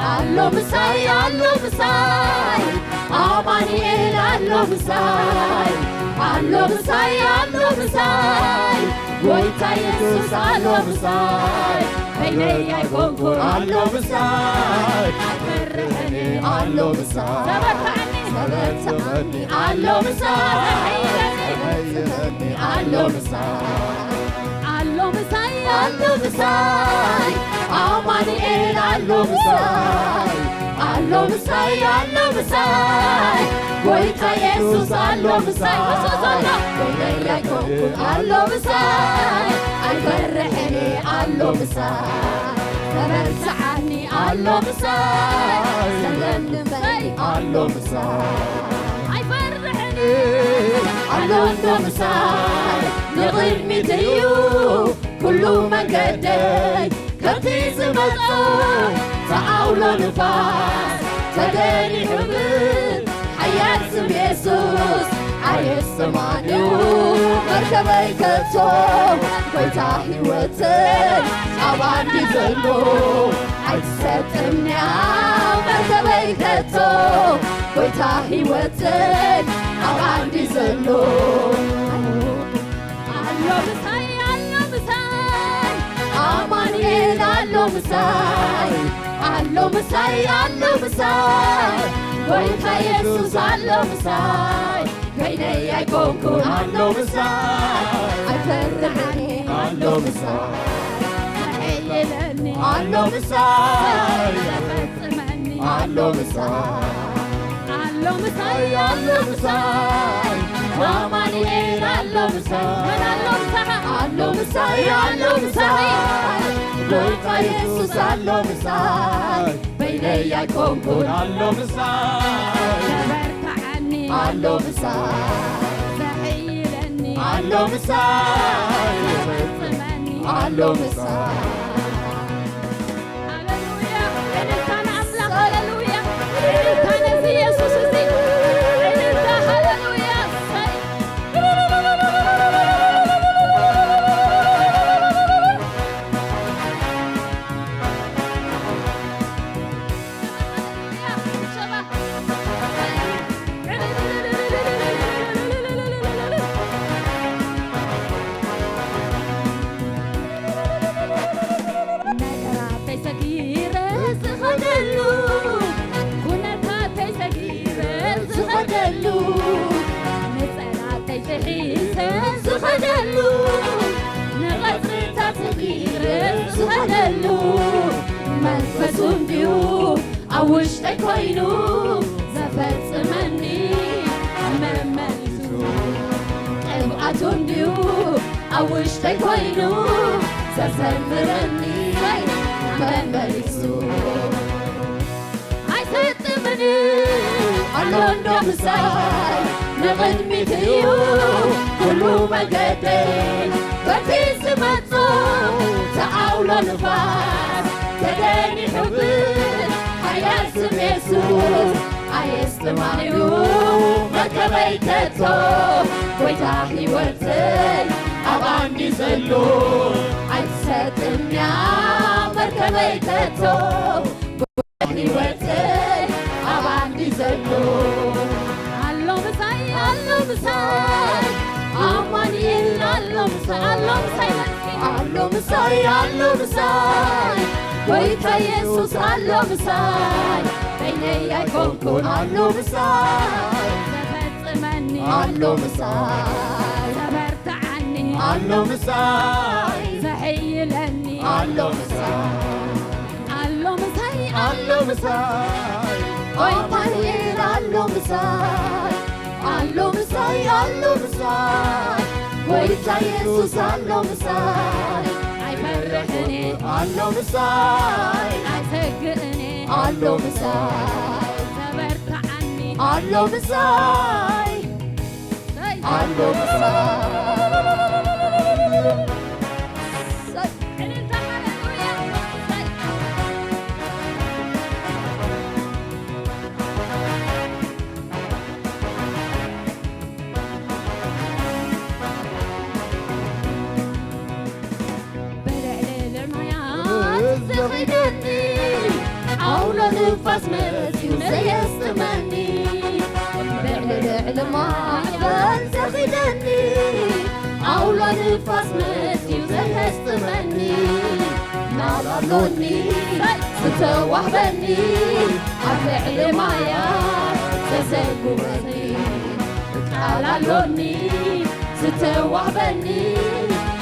ኣሎ ምሳይ፣ ኣሎ ምሳይ፣ ኣማኑኤል ኣሎ ምሳይ፣ ኣሎ ምሳይ፣ ኣሎ ምሳይ፣ ጎይታ የሱስ ኣሎ ምሳይ። በይነይ ኣይኮንኩን ኣሎ ምሳይ፣ ኣይፈርሕን ኣሎ ምሳይ። ተበርትዓኒ። ተበርትዓኒ ኣሎ ምሳይ፣ ተበርትዓኒ ኣሎ ምሳይ። ኣሎ ምሳይ፣ ኣሎ ምሳይ፣ ኣማኑኤል ኣሎ ምሳይ፣ ኣሎ ምሳይ፣ ኣሎ ምሳይ፣ ጎይታ የሱስ ኣሎ ምሳይ። በይነይ ኣይኮንኩን ኣሎ ምሳይ፣ ኣይፈርሕን ኣሎ ምሳይ። ተበርትዓኒ ኣሎ ምሳይ፣ ሰለምልመኒ ኣሎ ምሳይ። ኣይፈርሕን ኣሎ እንዶ ምሳይ፣ ንቕድሚት እዩ ኩሉ መንገደይ። ከምቲ ዝመጾ ተኣውሎ ንፋስ ተገኒሑ ብል ሓያል ስም የሱስ ኣየስጥማን እዩ መርከበይ ከቶ። ጎይታ ህይወተይ ኣብ ኣንዲ ዘሎ ኣይትሰጥምንያ መርከበይ ከቶ። ጎይታ ህይወተይ ኣብ ኣንዲ ዘሎ ኣሎ ምሳይ፣ ኣሎ ምሳይ፣ ኣማኑኤል ኣሎ ምሳይ፣ ኣሎ ምሳይ፣ ኣሎ ምሳይ፣ ጎይታ የሱስ ኣሎ ምሳይ። በይነይ ኣይኮንኩን ኣሎ ምሳይ፣ ኣይፈርሕን ኣሎ ምሳይ፣ ይሕይለኒ ኣሎ ምሳይ፣ ይፈጽመኒ ኣሎ ምሳይ። ኣሎ ምሳይ፣ ኣሎ ምሳይ፣ ኣማኑኤል ኣሎ ምሳይ። መን ኣሎ ምሳኻ? ኣሎ ምሳይ፣ ኣሎ ምሳይ፣ ጎይታ የሱስ ኣሎ ምሳይ። በይነይ ኣይኮንኩን ኣሎ ምሳይ፣ ዘበርትዓኒ ኣሎ ምሳይ፣ ዘሕይለኒ ኣሎ ምሳይ፣ ዘፈጽመኒ ኣሎ ምሳይ። ሃሌሉያ! እልልታ ንኣምላኽ፣ ሃሌሉያ! እልልታ ነዚ የሱስ እዚ፣ እልልታ፣ ሃሌሉያ! እሰይ! ሃሌሉያ! ሸባ! ነገራተይ ሰጊረ ዝኸደሉ፣ ኩነታተይ ሰጊረ ዝኸደሉ፣ ንጸላእተይ ጥሒሰ ዝኸደሉ፣ ንቐጽርታት ሰጊረ ዝኸደሉ፣ መንፈሱ እንድዩ ኣብ ውሽጠይ ኮይኑ ዘፈጽመኒ፣ መመሊሱ ቅብኣቱ እንድዩ ኣብ ውሽጠይ ኮይኑ ዘዘምረኒ፣ መመሊሱ ኣይሰጥምን ኣሎ እንዶ ምሳይ፣ ንቕድሚት እዩ ኩሉ መገደይ። በቲ ዝመጾ ተኣውሎ ንፋስ ተገኒሑ ብል ሓያል ስም የሱስ ኣየስጥማን እዩ መርከበይ ከቶ። ጎይታ ህይወተይ ኣብ ኣንዲ ዘሎ ኣይትሰጥምያ መርከበይ ከቶ። ህይወተይ ኣብ ኣንዲ ዘሎ ኣሎ ምሳይ፣ ኣሎ ምሳይ፣ ኣማኑኤል ኣሎ ምሳይ፣ ኣሎ ምሳይ፣ ኣሎ ምሳይ፣ ኣሎ ምሳይ፣ ጎይታ የሱስ ኣሎ ምሳይ፣ በይነይ ኣይኮንኩን ኣሎ ምሳይ፣ ዘፈጽመኒ ኣሎ ምሳይ፣ ዘበርትዓኒ ኣሎ ምሳይ፣ ዘሕይለኒ ኣሎ ምሳይ፣ ኣሎ ምሳይ፣ ኣሎ ምሳይ፣ ኣማኑኤል ኣሎ ምሳይ፣ ኣሎ ምሳይ፣ ኣሎ ምሳይ፣ ጎይታ የሱስ ኣሎ ምሳይ። ኣይፈርሕን እየ፣ ኣሎ ምሳይ፣ ኣይሰግእን እየ፣ ኣሎ ምሳይ፣ ዘበርትዓኒ ኣሎ ምሳይ፣ ኣሎ ምሳይ። እልልታ፣ ሃሌሉያ። ብልዕሊ ማያት ዝኺደኒ፣ ዓውሎ ንፋስ መጺኡ ዘየስጥመኒ። ብልዕሊ ማዕበል ዘኺደኒ፣ ዓውሎ ንፋስ መጺኡ ዘየስጥመኒ። ቃል ኣሎኒ ዝተዋህበኒ፣ ኣብ ልዕሊ ማያት ዘሰጉመኒ። ቃል ኣሎኒ ዝተዋህበኒ፣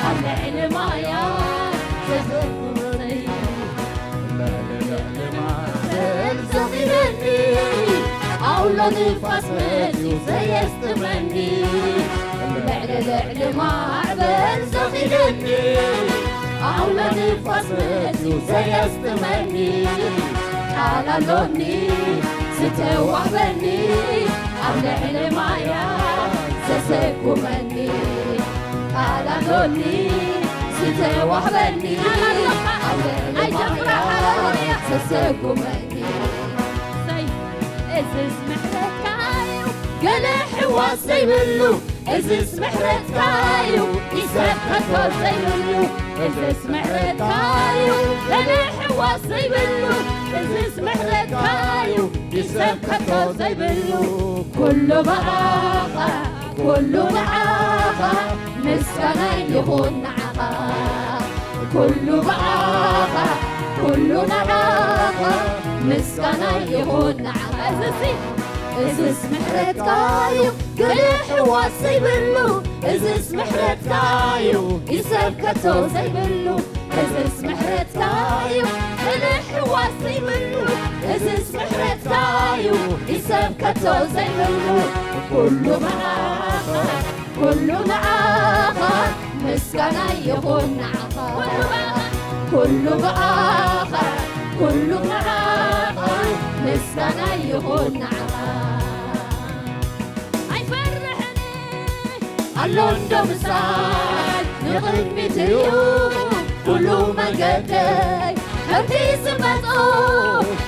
ኣብ ልዕሊ ማያት ዘሰጉመኒ። ልዕሊ ማዕበል ዘኺደኒ፣ ዓውሎ ንፋስ መጺኡ ዘየስጥመኒ። ልዕሊ ልዕሊ ማዕበል ዘኺደኒ፣ ዓውሎ ንፋስ መጺኡ ዘየስጥመኒ። ቃል ኣሎኒ ዝተዋህበኒ፣ ኣብ ልዕሊ ማያት ዘሰጉመኒ። ቃል ኣሎኒ ዝተዋህበኒ፣ ኣብ ልዕሊ ማያት ዘሰጉመኒ። እዝስ ምሕረትካ እዩ፣ ገለ ሕዋስ ዘይብሉ። እዝስ ምሕረትካ እዩ፣ ኢሰብ ከቶ ዘይብሉ። እዝስ ምሕረትካ እዩ፣ ገለ ሕዋስ ዘይብሉ። እዝስ ምሕረትካ እዩ፣ ኢሰብ ከቶ ዘይብሉ። ኩሉ ብኣኻ፣ ኩሉ ንዓኻ፣ ምስጋና ይኹን ንዓኻ። ኩሉ ብኣኻ፣ ኩሉ ንዓኻ፣ ምስጋና ይኹን ንዓኻ። እዝሲ፣ እዝስ ምሕረትካ እዩ፣ ገለ ሕዋስ ዘይብሉ። እዝስ ምሕረትካ እዩ፣ ኢሰብ ከቶ ዘይብሉ። እዝስ ምሕረትካ እዩ፣ ገለ ሕዋስ ዘይብሉ። እዝስ ምሕረትካ እዩ፣ ኢሰብ ከቶ ዘይብሉ። ኩሉ ብኣኻ፣ ኩሉ ንዓኻ፣ ምስጋና ይኹን ንዓኻ። ኩሉ ብኣኻ፣ ኩሉ ንዓኻ፣ ምስጋና ይኹን ንዓኻ። ኣይፈርሕን ኣሎ እንዶ ምሳይ፣ ንቕድሚት እዩ ኩሉ መንገደይ። ከምቲ ዝመጾ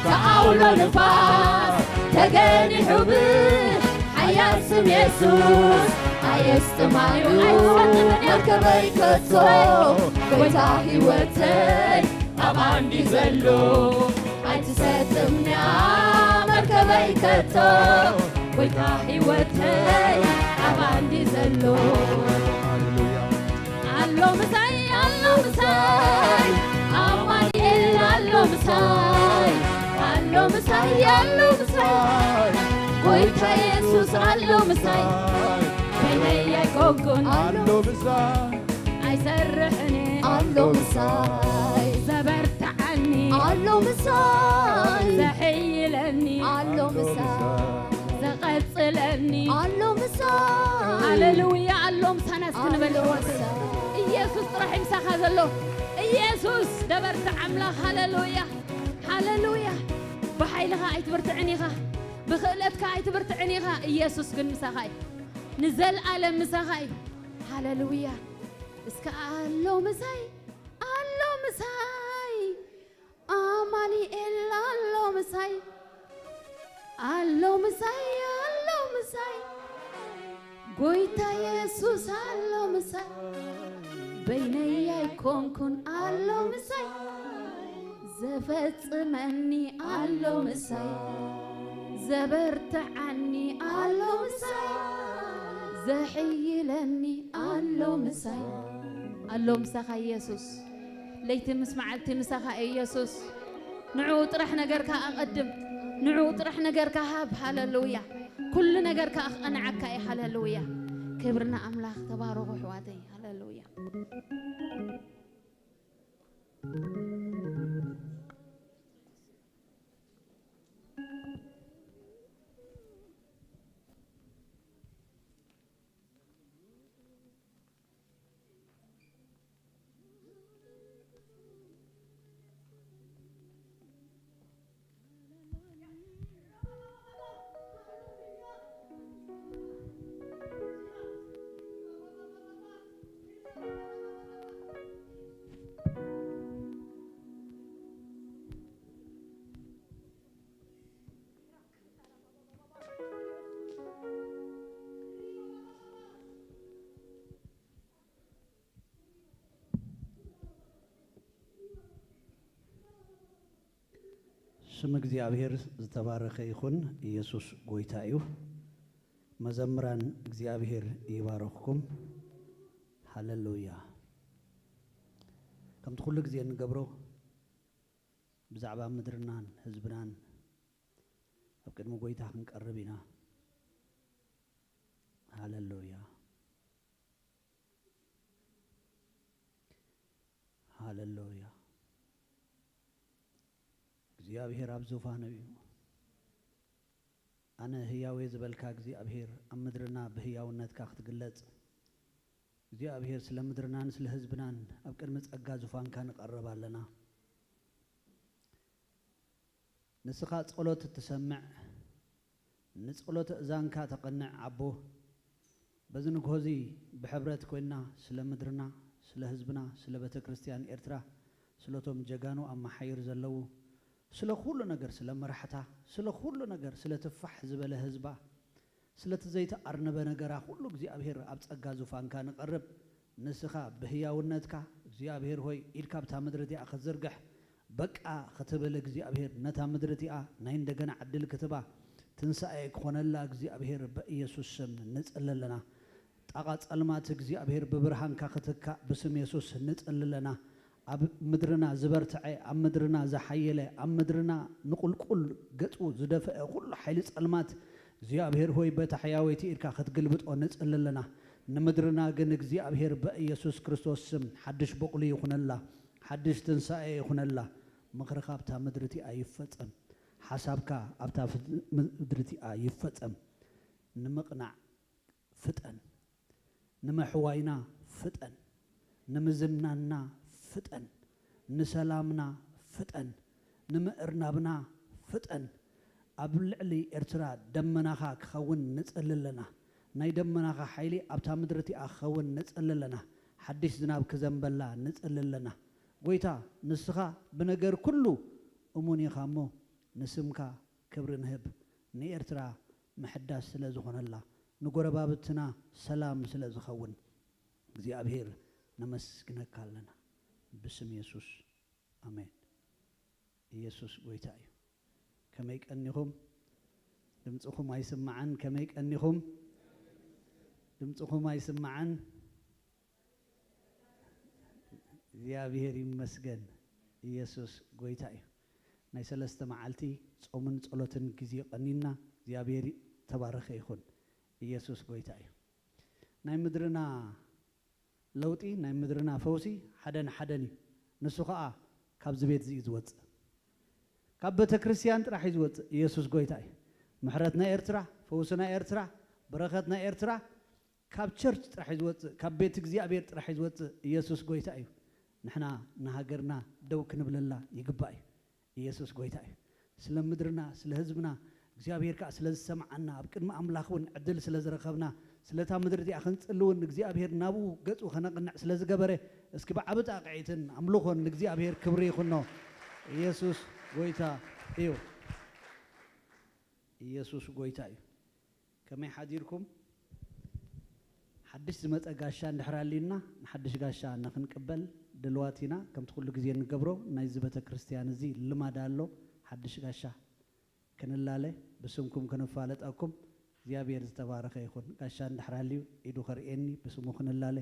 ተኣውሎ ንፋስ ተገኒሑ ብሓያል ስም የሱስ ኣየስጥማዩ መርከበይ ከቶ። ጎይታ ህይወተይ ኣባንዲ ዘሎ ኣይትሰጥምያ መርከበይ ከቶ። ጎይታ ህይወተይ ኣባንዲ ዘሎ። ኣሎ ምሳይ፣ ኣሎ ምሳይ፣ ኣማኑኤል ኣሎ ምሳይ፣ ኣሎ ምሳይ፣ ኣሎ ምሳይ፣ ጎይታ የሱስ ኣሎ ምሳይ። በይነይ ኣይኮንኩን ኣሎ ምሳይ፣ ኣይሰርሕን ኣሎ ምሳይ፣ ዘበርትዓኒ ኣሎ ምሳይ፣ ዘሕይለኒ ኣሎ ምሳይ፣ ዘቐጽለኒ ኣሎ ምሳይ። ሃሌሉያ፣ ኣሎ ምሳና እስኪ ንበል። ኣሎ ምሳይ። ኢየሱስ ጥራሕ እዩ ምሳኻ ዘሎ። ኢየሱስ ደበርትዕ ኣምላኽ። ሃሌሉያ፣ ሃሌሉያ። ብሓይልኻ ኣይትብርትዕን ኢኻ፣ ብኽእለትካ ኣይትብርትዕን ኢኻ። ኢየሱስ ግን ምሳኻ እዩ፣ ንዘልኣለም ምሳኻ እዩ። ሃሌሉያ። እስከ ኣሎ ምሳይ፣ ኣሎ ምሳይ፣ ኣማኑኤል ኣሎ ምሳይ፣ ኣሎ ምሳይ፣ ኣሎ ምሳይ፣ ጎይታ የሱስ ኣሎ ምሳይ፣ በይነይ ኣይኮንኩን ኣሎ ምሳይ፣ ዘፈጽመኒ ኣሎ ምሳይ፣ ዘበርትዓኒ ኣሎ ምሳይ፣ ዘሕይለኒ ኣሎ ምሳይ። ኣሎ ምሳኻ ኢየሱስ። ለይቲ ምስ መዓልቲ ምሳኻ እዩ ኢየሱስ። ንዕኡ ጥራሕ ነገርካ ኣቐድም፣ ንዕኡ ጥራሕ ነገርካ ሃብ። ሃሌሉያ። ኩሉ ነገርካ ክቐንዓካ እዩ። ሃሌሉያ። ክብሪ ንኣምላኽ። ተባረኹ ኣሕዋተይ። ሃሌሉያ። ስም እግዚኣብሔር ዝተባረኸ ይኹን። ኢየሱስ ጎይታ እዩ። መዘምራን እግዚኣብሔር ይባረኽኩም። ሃሌሉያ። ከምቲ ኩሉ ግዜ እንገብሮ ብዛዕባ ምድርናን ህዝብናን ኣብ ቅድሚ ጎይታ ክንቀርብ ኢና። ሃሌሉያ። ሃሌሉያ። እግዚኣብሔር ኣብ ዙፋኑ እዩ። ኣነ ህያው እየ ዝበልካ እግዚኣብሔር ኣብ ምድርና ብህያውነትካ ክትግለጽ እግዚኣብሔር ስለ ምድርናን ስለ ህዝብናን ኣብ ቅድሚ ጸጋ ዙፋንካ ንቐርብ ኣለና። ንስኻ ጸሎት እትሰምዕ ንጸሎት እዛንካ ተቐንዕ ኣቦ። በዚ ንግሆ እዚ ብሕብረት ኮይና ስለ ምድርና ስለ ህዝብና ስለ ቤተ ክርስቲያን ኤርትራ ስለቶም ጀጋኑ ኣብ መሓይር ዘለዉ ስለ ኩሉ ነገር ስለ መራሕታ ስለ ኩሉ ነገር ስለ ትፋሕ ዝበለ ህዝባ ስለቲ ዘይተኣርነበ ነገራ ኩሉ እግዚኣብሔር ኣብ ጸጋ ዙፋንካ ንቐርብ። ንስኻ ብህያውነትካ እግዚኣብሔር ሆይ ኢድካ ኣብታ ምድሪ እቲኣ ክትዝርግሕ በቃ ክትብል እግዚኣብሔር ነታ ምድሪ እቲኣ ናይ እንደገና ዕድል ክትባ ትንሳኤ ክኾነላ እግዚኣብሔር በኢየሱስ ስም ንጽሊ ኣለና። ጣቓ ጸልማት እግዚኣብሔር ብብርሃንካ ክትካእ ብስም የሱስ ንጽሊ ኣለና። ኣብ ምድርና ዝበርትዐ ኣብ ምድርና ዝሓየለ ኣብ ምድርና ንቁልቁል ገጹ ዝደፍአ ኩሉ ሓይሊ ጸልማት እግዚኣብሔር ሆይ በታ ሕያወይቲ ኢድካ ክትግልብጦ ንጽሊ ኣለና። ንምድርና ግን እግዚኣብሔር በኢየሱስ ክርስቶስ ስም ሓድሽ በቕሊ ይኹነላ። ሓድሽ ትንሳኤ ይኹነላ። ምኽርኻ ኣብታ ምድሪ እቲኣ ይፈጸም። ሓሳብካ ኣብታ ምድሪ እቲኣ ይፈጸም። ንምቕናዕ ፍጠን። ንምሕዋይና ፍጠን። ንምዝናና ፍጠን። ንሰላምና ፍጠን። ንምእርናብና ፍጠን። ኣብ ልዕሊ ኤርትራ ደመናኻ ክኸውን ንጽሊ ኣለና። ናይ ደመናኻ ሓይሊ ኣብታ ምድሪ እቲኣ ክኸውን ንጽሊ ኣለና። ሓድሽ ዝናብ ክዘንበላ ንጽሊ ኣለና። ጎይታ ንስኻ ብነገር ኩሉ እሙን ኢኻ እሞ ንስምካ ክብሪ ንህብ። ንኤርትራ ምሕዳስ ስለ ዝኾነላ ንጎረባብትና ሰላም ስለ ዝኸውን እግዚኣብሔር ነመስግነካ ኣለና ብስም የሱስ ኣሜን። ኢየሱስ ጎይታ እዩ። ከመይ ቀኒኹም? ድምፅኹም ኣይስማዕን። ከመይ ቀኒኹም? ድምፅኹም ኣይስማዕን። እግዚኣብሔር ይመስገን። ኢየሱስ ጎይታ እዩ። ናይ ሰለስተ መዓልቲ ጾምን ጸሎትን ግዜ ቀኒና እግዚኣብሔር ተባረኸ ይኹን። ኢየሱስ ጎይታ እዩ። ናይ ምድርና ለውጢ ናይ ምድርና ፈውሲ ሓደን ሓደን እዩ። ንሱ ኸኣ ካብዚ ቤት እዚ እዩ ዝወጽእ። ካብ ቤተ ክርስቲያን ጥራሕ እዩ ዝወጽእ። ኢየሱስ ጎይታ እዩ። ምሕረት ናይ ኤርትራ፣ ፈውሲ ናይ ኤርትራ፣ በረኸት ናይ ኤርትራ ካብ ቸርች ጥራሕ እዩ ዝወጽእ፣ ካብ ቤት እግዚኣብሔር ጥራሕ እዩ ዝወጽእ። ኢየሱስ ጎይታ እዩ። ንሕና ንሃገርና ደው ክንብለላ ይግባእ እዩ። ኢየሱስ ጎይታ እዩ። ስለ ምድርና ስለ ህዝብና እግዚኣብሔር ከዓ ስለ ዝሰምዓና ኣብ ቅድሚ ኣምላኽ እውን ዕድል ስለ ዝረኸብና ስለታ ምድሪ እዚኣ ክንጽሊ እውን እግዚኣብሔር ናብኡ ገጹ ከነቕንዕ ስለ ዝገበረ እስኪ ብዓቢ ጣቕዒትን ኣምልኾን ንእግዚኣብሔር ክብሪ ይኹኖ። ኢየሱስ ጎይታ እዩ። ኢየሱስ ጎይታ እዩ። ከመይ ሓዲርኩም? ሓድሽ ዝመጸ ጋሻ እንድሕር ኣልዩና ንሓድሽ ጋሻ ንኽንቅበል ድልዋት ኢና። ከምቲ ኩሉ ግዜ እንገብሮ ናይዚ ቤተ ክርስቲያን እዚ ልማድ ኣሎ። ሓድሽ ጋሻ ክንላለ ብስምኩም ክንፋለጠኩም እግዚኣብሔር ዝተባረኸ ይኹን። ጋሻ እንድሕር ኣልዩ ኢዱ ከርእየኒ ብስሙ ክንላለ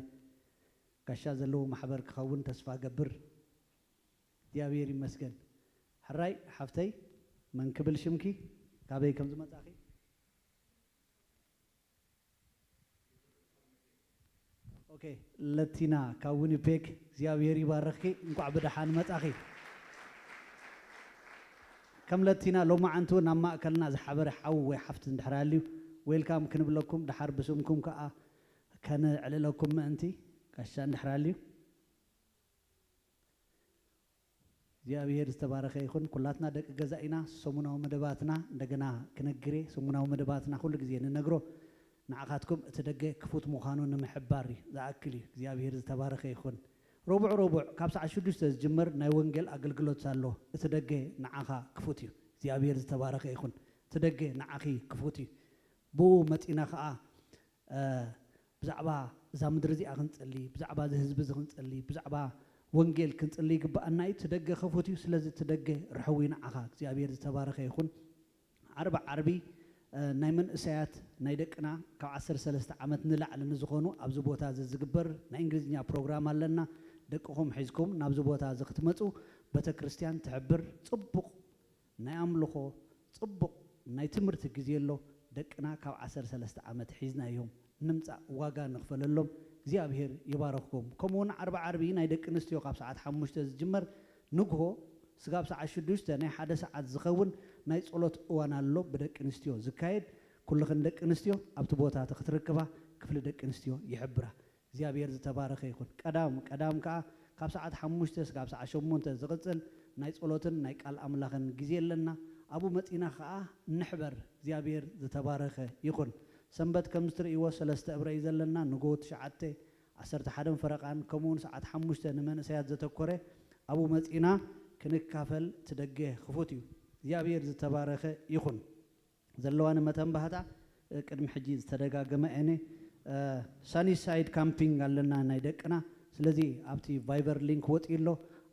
ጋሻ ዘለዎ ማሕበር ክኸውን ተስፋ ገብር። እግዚኣብሔር ይመስገን። ሕራይ ሓፍተይ መን ክብል ሽምኪ ካበይ ከም ዝመጻኺ? ኦኬ ለቲና ካብ ዊኒፔግ እግዚኣብሔር ይባርኽኪ። እንኳዕ ብደሓን መጻኺ። ከም ለቲና ሎማዓንቲ እውን ኣብ ማእከልና ዝሓበረ ሓው ወይ ሓፍቲ እንድሕር ኣልዩ ዌልካም ክንብለኩም ድሓር ብስምኩም ከዓ ከነዕልለኩም ምእንቲ ጋሻ እንድሕር ኣልዩ እግዚኣብሔር ዝተባረኸ ይኹን። ኩላትና ደቂ ገዛ ኢና። ሰሙናዊ መደባትና እንደገና ክነግር እየ። ሰሙናዊ መደባትና ኩሉ ግዜ ንነግሮ ንዓኻትኩም እቲ ደገ ክፉት ምዃኑ ንምሕባር እዩ ዝኣክል እዩ። እግዚኣብሔር ዝተባረኸ ይኹን። ረቡዕ ረቡዕ ካብ ሰዓት ሽዱሽተ ዝጅመር ናይ ወንጌል ኣገልግሎት ኣሎ። እቲ ደገ ንዓኻ ክፉት እዩ። እግዚኣብሔር ዝተባረኸ ይኹን። እቲ ደገ ንዓኺ ክፉት እዩ። ብኡ መጺና ኸዓ ብዛዕባ እዛ ምድሪ እዚኣ ክንጽሊ፣ ብዛዕባ እዚ ህዝቢ እዚ ክንጽሊ፣ ብዛዕባ ወንጌል ክንጽሊ ይግብኣና እዩ። እቲ ደገ ክፉት እዩ። ስለዚ እቲ ደገ ርሕዊ ንዓኻ። እግዚኣብሔር ዝተባረኸ ይኹን። ዓርቢ ዓርቢ፣ እ፣ ናይ መንእሰያት ናይ ደቅና ካብ ዓሰርተ ሰለስተ ዓመት ንላዕሊ ንዝኾኑ ኣብዚ ቦታ እዚ ዝግበር ናይ እንግሊዝኛ ፕሮግራም ኣለና። ደቅኹም ሒዝኩም ናብዚ ቦታ እዚ ክትመጹ ቤተ ክርስቲያን ትሕብር። ጽቡቕ ናይ ኣምልኾ፣ ጽቡቕ ናይ ትምህርቲ ግዜ ኣሎ። ደቅና ካብ ዓሰርተ ሰለስተ ዓመት ሒዝናዮም ንምጻእ ዋጋ ንኽፈለሎም እግዚኣብሔር ይባረኽኩም። ከምኡውን ዓርቢ ዓርቢ ናይ ደቂ ኣንስትዮ ካብ ሰዓት ሓሙሽተ ዝጅመር ንግሆ ስጋብ ሰዓት ሽዱሽተ ናይ ሓደ ሰዓት ዝኸውን ናይ ጸሎት እዋን ኣሎ ብደቂ ኣንስትዮ ዝካየድ። ኩልኽን ደቂ ኣንስትዮ ኣብቲ ቦታ እቲ ክትርክባ ክፍሊ ደቂ ኣንስትዮ ይሕብራ። እግዚኣብሔር ዝተባረኸ ይኹን። ቀዳም ቀዳም ከኣ ካብ ሰዓት ሓሙሽተ ስጋብ ሰዓት ሸሞንተ ዝቕጽል ናይ ጸሎትን ናይ ቃል ኣምላኽን ግዜ ኣለና። ኣብኡ መጺና ከኣ ንሕበር። እግዚኣብሔር ዝተባረኸ ይኹን። ሰንበት ከም እትርእይዎ ሰለስተ እብረ እዩ ዘለና። ንግሆ ትሽዓተ፣ ዓሰርተ ሓደን ፈረቓን ከምኡውን ሰዓት ሓሙሽተ ንመንእሰያት ዘተኮረ። ኣብኡ መጺና ክንካፈል እቲ ደገ ክፉት እዩ። እግዚኣብሔር ዝተባረኸ ይኹን። ዘለዋኒ መተንባህታ፣ እ፣ ቅድሚ ሕጂ ዝተደጋገመ እኔ፣ እ፣ ሳኒሳይድ ካምፒንግ ኣለና ናይ ደቅና። ስለዚ ኣብቲ ቫይበር ሊንክ ወጺኡ ኣሎ፣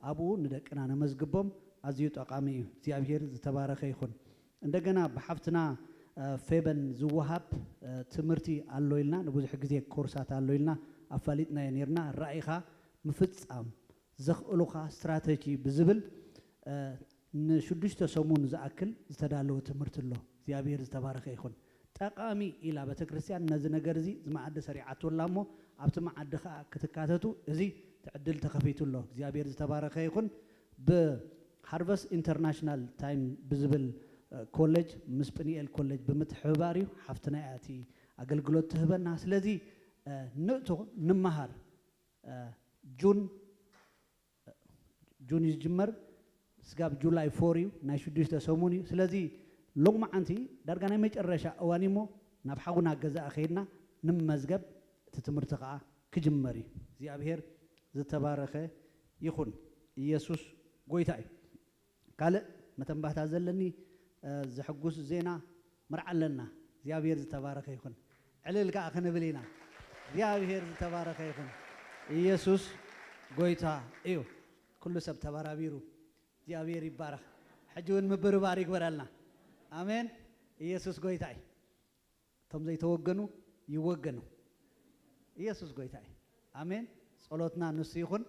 ኣብኡ ንደቅና ነመዝግቦም። ኣዝዩ ጠቓሚ እዩ። እግዚኣብሔር ዝተባረኸ ይኹን። እንደገና ብሓፍትና፣ እ፣ ፌበን ዝወሃብ፣ እ፣ ትምህርቲ ኣሎ ኢልና፣ ንብዙሕ ግዜ ኮርሳት ኣሎ ኢልና ኣፋሊጥናዮ ነይርና። ራኢኻ ምፍጻም ዘኽእሉኻ ስትራተጂ ብዝብል፣ እ፣ ንሽዱሽተ ሰሙን ዝኣክል ዝተዳለወ ትምህርቲ ኣሎ። እግዚኣብሔር ዝተባረኸ ይኹን። ጠቓሚ ኢላ ቤተ ክርስቲያን ነዚ ነገር እዚ ዝመዓዲ ሰሪዓቶ ኣላ እሞ ኣብቲ መዓዲ ኸኣ ክትካተቱ እዚ ትዕድል ተኸፊቱ ኣሎ። እግዚኣብሔር ዝተባረኸ ይኹን። ብሃርቨስት ኢንተርናሽናል ታይም ብዝብል፣ እ፣ ኮሌጅ ምስ ጵኒኤል ኮሌጅ ብምትሕብባር እዩ። ሓፍትና እያ እቲ ኣገልግሎት ትህበና። ስለዚ፣ እ፣ ንእቶ ንመሃር። እ፣ ጁን ጁን እዩ ዝጅመር፣ ስጋብ ጁላይ ፎር እዩ፣ ናይ ሽዱሽተ ሰሙን እዩ። ስለዚ ሎማዓንቲ ዳርጋ ናይ መጨረሻ እዋን እዩ እሞ ናብ ሓውና ገዛ ከይድና ንመዝገብ፣ እቲ ትምህርቲ ከዓ ክጅመር እዩ። እግዚኣብሔር ዝተባረኸ ይኹን። ኢየሱስ ጎይታ እዩ። ካልእ መተንባህታ ዘለኒ፣ እ፣ ዘሐጉስ ዜና መርዓ ኣለና። እግዚኣብሔር ዝተባረኸ ይኹን። ዕልል ከኣ ክንብል ኢና። እግዚኣብሔር ዝተባረኸ ይኹን። ኢየሱስ ጎይታ እዩ። ኩሉ ሰብ ተባራቢሩ እግዚኣብሔር ይባረኽ። ሕጂ እውን ምብርባር ይግበረልና። ኣሜን። ኢየሱስ ጎይታ እዩ። እቶም ዘይተወገኑ ይወገኑ። ኢየሱስ ጎይታ እዩ። ኣሜን። ጸሎትና ንሱ ይኹን፣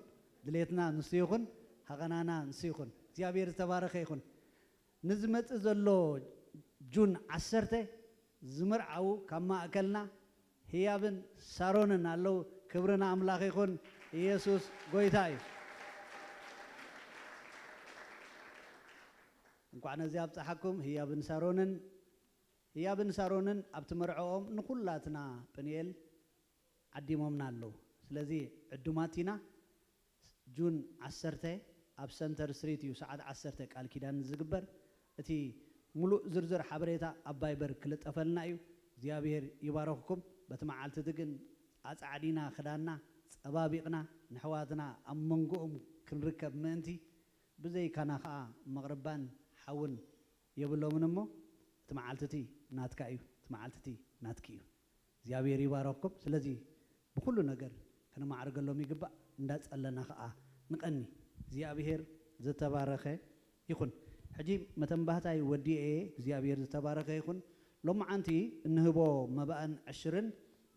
ድሌትና ንሱ ይኹን፣ ሃቐናና ንሱ ይኹን። እግዚኣብሔር ዝተባረኸ ይኹን። ንዝመጽእ ዘሎ ጁን ዓሰርተ ዝምርዓዉ ካብ ማእከልና ህያብን ሳሮንን ኣለዉ። ክብሪ ንኣምላኽ ይኹን። ኢየሱስ ጎይታ እዩ። እንኳዕ ነዚ ኣብጽሓኩም ህያብን ሳሮንን። ህያብን ሳሮንን ኣብቲ መርዕኦም ንኹላትና ጵንኤል ዓዲሞምና ኣለዉ። ስለዚ ዕዱማት ኢና። ጁን ዓሰርተ ኣብ ሰንተር ስትሪት እዩ ሰዓት ዓሰርተ ቃል ኪዳን ዝግበር። እቲ ሙሉእ ዝርዝር ሓበሬታ ኣብ ቫይበር ክልጠፈልና እዩ። እግዚኣብሔር ይባረኽኩም። በቲ መዓልቲ እቲ ግን ኣጻዕዲና ክዳንና ጸባቢቕና ንሕዋትና ኣብ መንጎኦም ክንርከብ ምእንቲ ብዘይካና ኸኣ መቕርባን ሓውን የብሎምን እሞ እቲ መዓልቲ እቲ ናትካ እዩ፣ እቲ መዓልቲ እቲ ናትኪ እዩ። እግዚኣብሔር ይባረኽኩም። ስለዚ ብኹሉ ነገር ከነማዕርገሎም ይግባእ፣ እንዳጸለና ኸኣ ንቐኒ። እግዚኣብሔር ዝተባረኸ ይኹን። ሕጂ መተንባህታይ ወዲኤ እየ። እግዚኣብሔር ዝተባረኸ ይኹን። ሎማዓንቲ እንህቦ መባእን ዕሽርን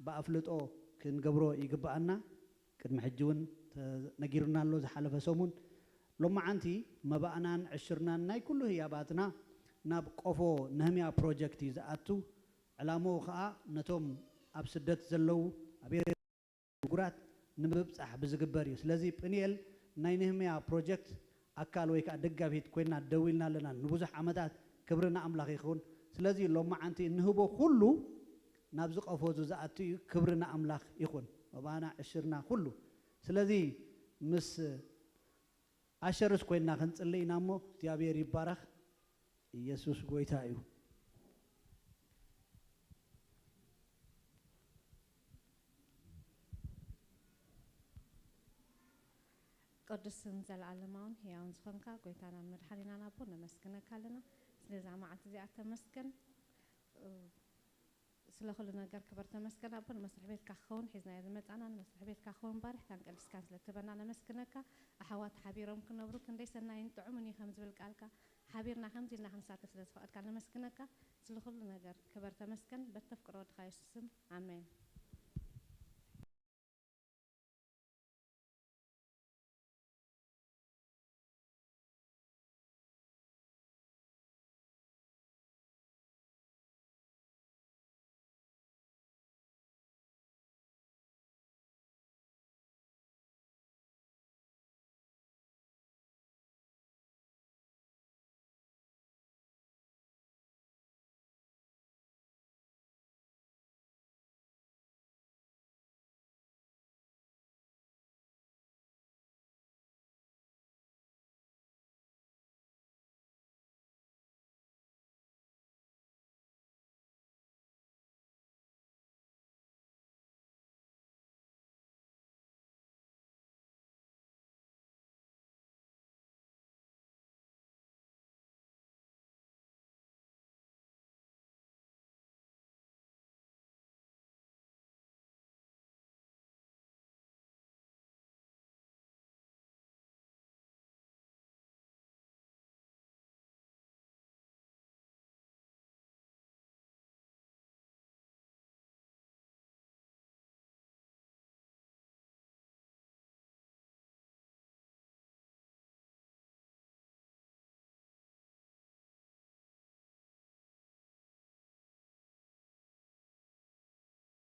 ብኣፍልጦ ክንገብሮ ይግብኣና። ቅድሚ ሕጂ እውን ተነጊሩና ኣሎ ዝሓለፈ ሰሙን። ሎማዓንቲ መባእናን ዕሽርናን ናይ ኩሉ ህያባትና ናብ ቆፎ ነህምያ ፕሮጀክት እዩ ዝኣቱ። ዕላምኡ ኸኣ ነቶም ኣብ ስደት ዘለዉ ኣብ ኤርትራ ምጉራት ንምብጻሕ ብዝግበር እዩ። ስለዚ ጵንኤል ናይ ነህምያ ፕሮጀክት ኣካል ወይ ከኣ ደጋፊት ኮይና ደው ኢልና ኣለና ንብዙሕ ዓመታት። ክብሪ ንኣምላኽ ይኹን። ስለዚ ሎማዓንቲ እንህቦ ኩሉ ናብዚ ቆፎ እዚ ዝኣቱ እዩ። ክብሪ ንኣምላኽ ይኹን። መባና ዕሽርና ኩሉ። ስለዚ ምስ ኣሸርስ ኮይና ክንጽሊ ኢና እሞ እግዚኣብሔር ይባረኽ። ኢየሱስ ጎይታ እዩ። ቅዱስን ዘለኣለማውን ህያውን ዝኾንካ ጎይታናን መድሓኒናን ኣቦ ነመስግነካ ኣለና። ስለዛ መዓልቲ እዚኣ ተመስገን። ስለ ኩሉ ነገር ክበር ተመስገን ኣቦ። ንመስርሕ ቤትካ ክኸውን ሒዝናዮ ዝመጻና፣ ንመስርሕ ቤትካ ክኸውን ባሪኽካን ቀዲስካን ስለ እትህበና ነመስግነካ። ኣሕዋት ሓቢሮም ክነብሩ ክንደይ ሰናይን ጥዑምን እዩ ከም ዝብል ቃልካ፣ ሓቢርና ከምዚ ኢልና ክንሳተፍ ስለ ዝፈቐድካ ነመስግነካ። ስለ ኩሉ ነገር ክበር ተመስገን። በተፍቅሮ ወድኻ የሱስ ስም ኣሜን።